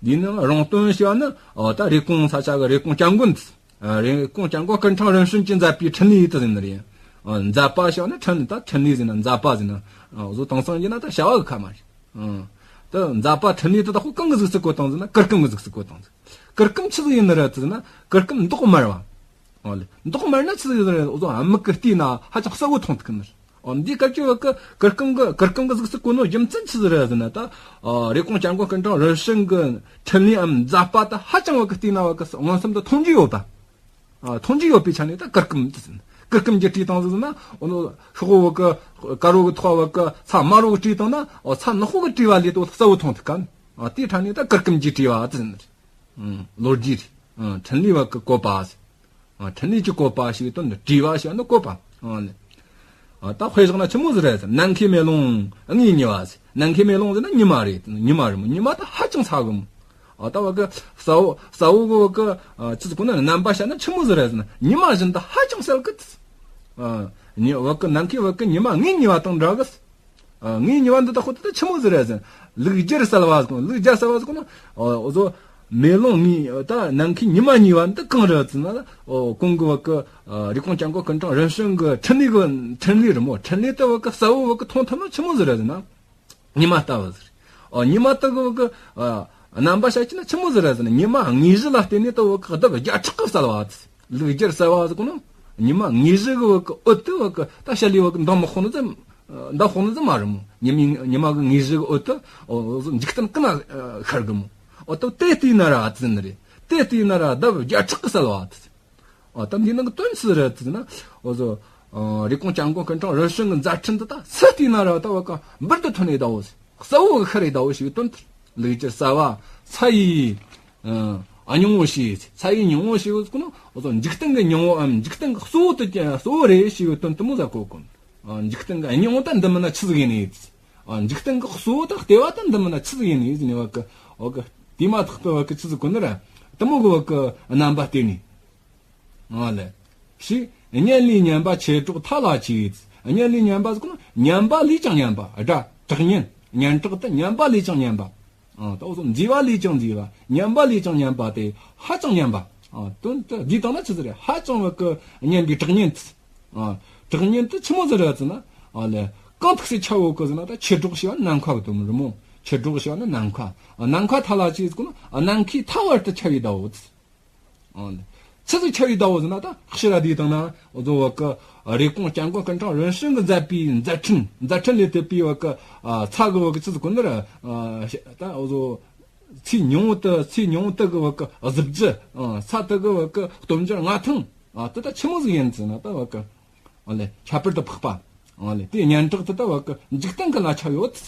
འདི་ནི་རང་དོན་ཞེས་པ་ནི། ཨ་ད་རེབ་གོང་ས་ཆ་གི་རེབ་གོང་སྐྱབས་མགོན། ཨ་རེབ་གོང་སྐྱབས་མགོན་སྐུ་ཕྲེང་རིམ་བྱོན་གྱིས་མཛད་པའི་འཕྲིན་ལས་དེ་ཟེར་ནི་རེད། ཨ་མཛད་པ་ཞེས་པ་ནི་འཕྲིན་ད་འཕྲིན་ལས་ཟེར་ན། མཛད་པ་ཟེར་ན། ཨ་བཟོ་དེང་སང་ཡིན་ན་ད་བྱ་བ་གི་ཁ་མ་རེད། ཨ་ ད་མཛད་པ་འཕྲིན་ལས་དེ་དག་གང་གི་གཟུགས་སུ་བཀོད་བཏང་ཟེར་ན་གུར་ཀུམ་གི་གཟུགས་སུ་བཀོད་བཏང་ཟེར། གུར་ཀུམ་ཆི་ཟིག་ཡིན་ནི་རེད་ཟེར་ན་གུར་ཀུམ་མདོག་དམར་བ། ཨོ་ལེ། མདོག་དམར་ན་ཆི་ཟིག་ཡིན་ནི་རེད། འུ་ཚོ་མིག་གི་བལྟས་ན་ཧ་ཅང་གསལ་བོ་མཐོང་ཐུབ་གི་ནི་རེད། ཨོ་འདིའི་སྐབས་ཀྱི་བ་གི་གུར་ཀུམ་གི་གུར་ཀུམ་གི་གཟུགས་སུ་བཀོད་ནོ་རྒྱུ་མཚན་ཆི་ཟིག་རེད་ཟེར་ན་ད། ཨ་རེབ་གོང་སྐྱབས་མགོན་སྐུ་ཕྲེང་རིམ་བྱོན་གི་འཕྲིན་ལས་འམ་མཛད་པ་ད་ཧ་ཅང་བ་གི་བལྟས་ན་བ་གི་མངོན་སུམ་དུ་མཐོང་རྒྱུ་ཡོད་པ། ཨ་མཐོང་རྒྱུ་ཡོད་པའི་ཆ་ནས་ད་གུར་ཀུམ་དེ་ཟེར། གུར་ཀུམ་གྱིས་བྲིས་བཏང་ཟིག་ཟེར་ན་འོ་ནོ་ཤོག་བུ་གི་དཀར་བོ་གི་ཐོག་བ་གི་ཚ་དམར་བོ་གིས་བྲིས་བཏང་ན་འོ་ཚ་ནག་པོ་གིས་བྲིས་པ་ལས་དོ་གསལ་བོ་མཐོང་ཐུབ་ག་ནི། ཨ་དེའི་ཆ་ནས་ད་གུར་ཀུམ་གྱིས་བྲིས་པ་དེ་ཟེར། ཨ་ལོ་རྒྱུས་རེད། ཨ་འཕྲིན་ལས་བ་གི་བཀོད་པ་ཟེར། ཨ་འཕྲིན་ལས་ཀྱི་བཀོད་པ་ཞེས་པའི་དོན་ནི་བྲིས་པ་ཞེས་པ་ནི་བཀོད་པ། ཨ་ནི། ཨ་ད་དཔེ་བཞག་ན་ཆི་མོ་ཟིག་རེད་ཟེར། ནམ་མཁའི་མེ་ལོང་ངོས་གཉིས་པ་ཟེར། ནམ་མཁའི་མེ་ལོང་ཟེར་ན་ཉི་མ་རེད། ཉི་མ་རེད་མོ། ཉི་མ་ད་ཧ་ཅང་ཚ་གི་མོ། ཨ་ད་བ་གི་གསལ་བོ་གསལ་བོ་གི་བ་གི་ཨ་ཆི་ཟིག་གོ་ན་རྣམ་པ་བཤད་ན་ཆི་མོ་ཟིག་རེད་ཟེར་ན་ཉི་མ་བཞིན་དུ་ཧ་ཅང་གསལ་གི། ཨ་ཉི་བ་གི་ནམ་མཁའི་བ་གི་ཉི་མ་ངོས་གཉིས་པ་དང་འདྲ་གི། ཨ་ངོས་གཉིས་པ་འདི་ད་ཁོ་ད་ཆི་མོ་ཟིག་རེད་ཟེར། ལུགས་བརྒྱར་གསལ་བ་ཟེར་གོ་ནོ། ལུགས་བརྒྱར་གསལ་བ་ཟེར་གོ་ནོ། ཨོ་ཨོ་ཟོ་མེ་ལོང་ངོས་ད་ནམ་མཁའི་ཉི་མ་གཉིས་པ་འདི་གང་རེད་ཟེར་ན། ཨོ་གོང་གི་བ་གི་ཨ་རེབ་གོང་སྐྱབས་མགོན་སྐུ་ཕྲེང་རིམ་བྱོན་གི་འཕྲིན་ལས་གི་འཕྲིན་ལས་རེད་མོ། འཕྲིན་ལས་དེ་བ་གི་གསལ་བོ་བ་གི་མཐོང་ཐུབ་ནོ་ཆི་མོ་ཟིག་རེད་ཟེར་ན། ཉི་མ་ལྟ་བུ་ཟིག་རེད། ཨོ་ཉི་མ་དེ་གི་བ་གི་ཨ་རྣམ་པ་བཤད་ཀྱི་ན་ཆི་མོ་ཟིག་རེད་ཟེར་ན་ཉི་མ་དངོས་གཞི་ལ་བརྟེན་ནས་དེ་བ་གི་ལྡབ་བརྒྱ་ཕྲག་གིས་གསལ་བ་དེ། ལུགས་བརྒྱར་གསལ་བ་ཟེར་གོ་ནོ། ཉི་མ་དངོས་གཞི་གི་བ་གི་འོད་དེ་བ་གི་ད་ཞལ་ལས་བ་གི་འདང་མི་ཁོག་ནི་ཙམ། འདང་ཁོག་ནི་ཙམ་མ་རེད་མོ། ཉི་མའི་ཉི་མ་གི་དངོས་གཞི་གི་འོད་དེ་འོ་འོ་འཇིག་རྟེན་ཀུན་ན་ཤར་གི་མོ། འོ་ད་དེ་བལྟས་ན་ར་ཨ་ཙི་ནི་རེད། དེ་བལྟས་ན་ར་ལྡབ་བརྒྱ་ཕྲག་གིས་གསལ་བ་དེ། འོ་ད་འདི་ནང་གི་དོན་ཆི་རེད་ཟེར་ན། འོ་ཟོ་ཨ་རེབ་གོང་སྐྱབས་མགོན་སྐུ་ཕྲེང་རིམ་བྱོན་གི་མཛད་འཕྲིན་འདི་ད་སུ་བལྟས་ན་ར་ད་བ་གི་འབུར་དུ་ཐོན་ནས་ད་འོ་ཟེར། གསལ་བོ་གི་ཤར་རེ་ད་འོ་ཞེས་པའི་དོན་དེ། ལུགས་བརྒྱར་གསལ་བ་ཚ་ཡི་ཨ་སྙིང་པོ་ཞེས། ཚ་ཡི་སྙིང་པོ་ཞེས་པ་ཟེར་གོ་ནོ། འོ་ཟོ་འཇིག་རྟེན་གི་སྙིང་པོའམ་འཇིག་རྟེན་གི་གཙོ་བོ་དེ་གཙོ་བོ་རེད་ཞེས་པའི་དོན་དེ་མོ་ཟིག་གོ་གོ་ནོ། ཨ་འཇིག་རྟེན་གི་སྙིང་པོ་ད་འདི་མིན་ན་ཆི་ཟིག་ཡིན་ནི། ཨ་འཇིག་རྟེན་གི་གཙོ་བོ་ད་ལྟེ་བ་ད་འདི་མིན་ན་ཆི་ཟིག་ཡིན་ནི་ཟེར་ནས་བ་གི་འོ་གི་དེ་མ་ཐག་ཏུ་བ་གི་ཆི་ཟིག་གོ་ནི་ར་དེ་མོ་གི་བ་གི་རྣམ་པ་བལྟས་ནས། ཨ་ལེ། ཞེས་གཉེན་ལས་ཉམས་པ་མཆེད་གྲོགས་མཐའ་ལ་མཆིས། གཉེན་ལས་ཉམས་པ་ཟེར་གོ་ནོ་ཉམས་པ་ལས་ཀྱང་ཉམས་པ། དགྲ་གྲགས་སྙན་སྙན་གྲགས་དེ་ཉམས་པ་ལས་ཀྱང་ཉམས་པ། ཨ་ད་འོ་ཟོ་མཛེས་པ་ལས་ཀྱང་མཛེས་པ། ཉམས་པ་ལས་ཀྱང་ཉམས་པ་དེ་ཧ་ཅང་ཉམས་པ། ཨ་དོན་དེ་བསྡུས་བཏང་ན་ཆི་ཟིག་རེད། ཧ་ཅང་བ་གི་སྙན་པའི་གྲགས་སྙན་དེ། ཨ་གྲགས་སྙན་དེ་ཆི་མོ་ཟིག་རེད་ཟེར་ན། ཨ་ལེ། གང་ཐུག་སེ་ཁྱབ་ཡོད་གི་ཟེར་ན་ད་མཆེད་གྲོགས་ཞེས་པ་ནམ་མཁའ་གི་དོན་རེད་མོ། མཆེད་གྲོགས་ཞེས་པ་ནི་ནམ་མཁའ། ཨ་ནམ་མཁའ་མཐའ་ལ་མཆིས་ཟེར་གོ་ནོ། ཨ་ནམ་མཁའི་མཐའ་བར་དུ་ཁྱབ་པའི་ཟླ་བོ་དེ། ཨ་ནི། ཆི་ཟིག་ཁྱབ་པའི་ཟླ་བོ་ཟེར་ན་ད་ཕྱི་ར་བསྡུས་བཏང་ན་འོ་ཟོ་བ་གི་རེབ་གོང་སྐྱབས་མགོན་སྐུ་ཕྲེང་རིམ་བྱོན་གི་མཛད་པའི་མཛད་འཕྲིན་མཛད་འཕྲིན་ལས་བཏུས་པའི་བ་གི་ཨ་ཚ་གི་བ་གི་ཆི་ཟིག་གོ་ནི་ར། ཨ་ད་འོ་ཟོ་ཚེ་ཉུང་ངུ་དེ་ཚེ་ཉུང་ངུ་དེ་གི་བ་གི་གཟི་བརྗིད། ཨ་ཚ་དེ་གི་བ་གི་སྟོབས་འབྱོར་མངའ་ཐང་། ཨ་དེ་ད་ཆི་མོ་ཟིག་ཡིན་ཟེར་ན་ད་བ་གི་ཨ་ལེ་ཁྱད་པར་དུ་འཕགས་པ། ཨ་ལེ་དེ་སྙན་གྲགས་དེ་ད་བ་གི་འཇིག་རྟེན་གི་ལ་ཁྱབ་ཡོད།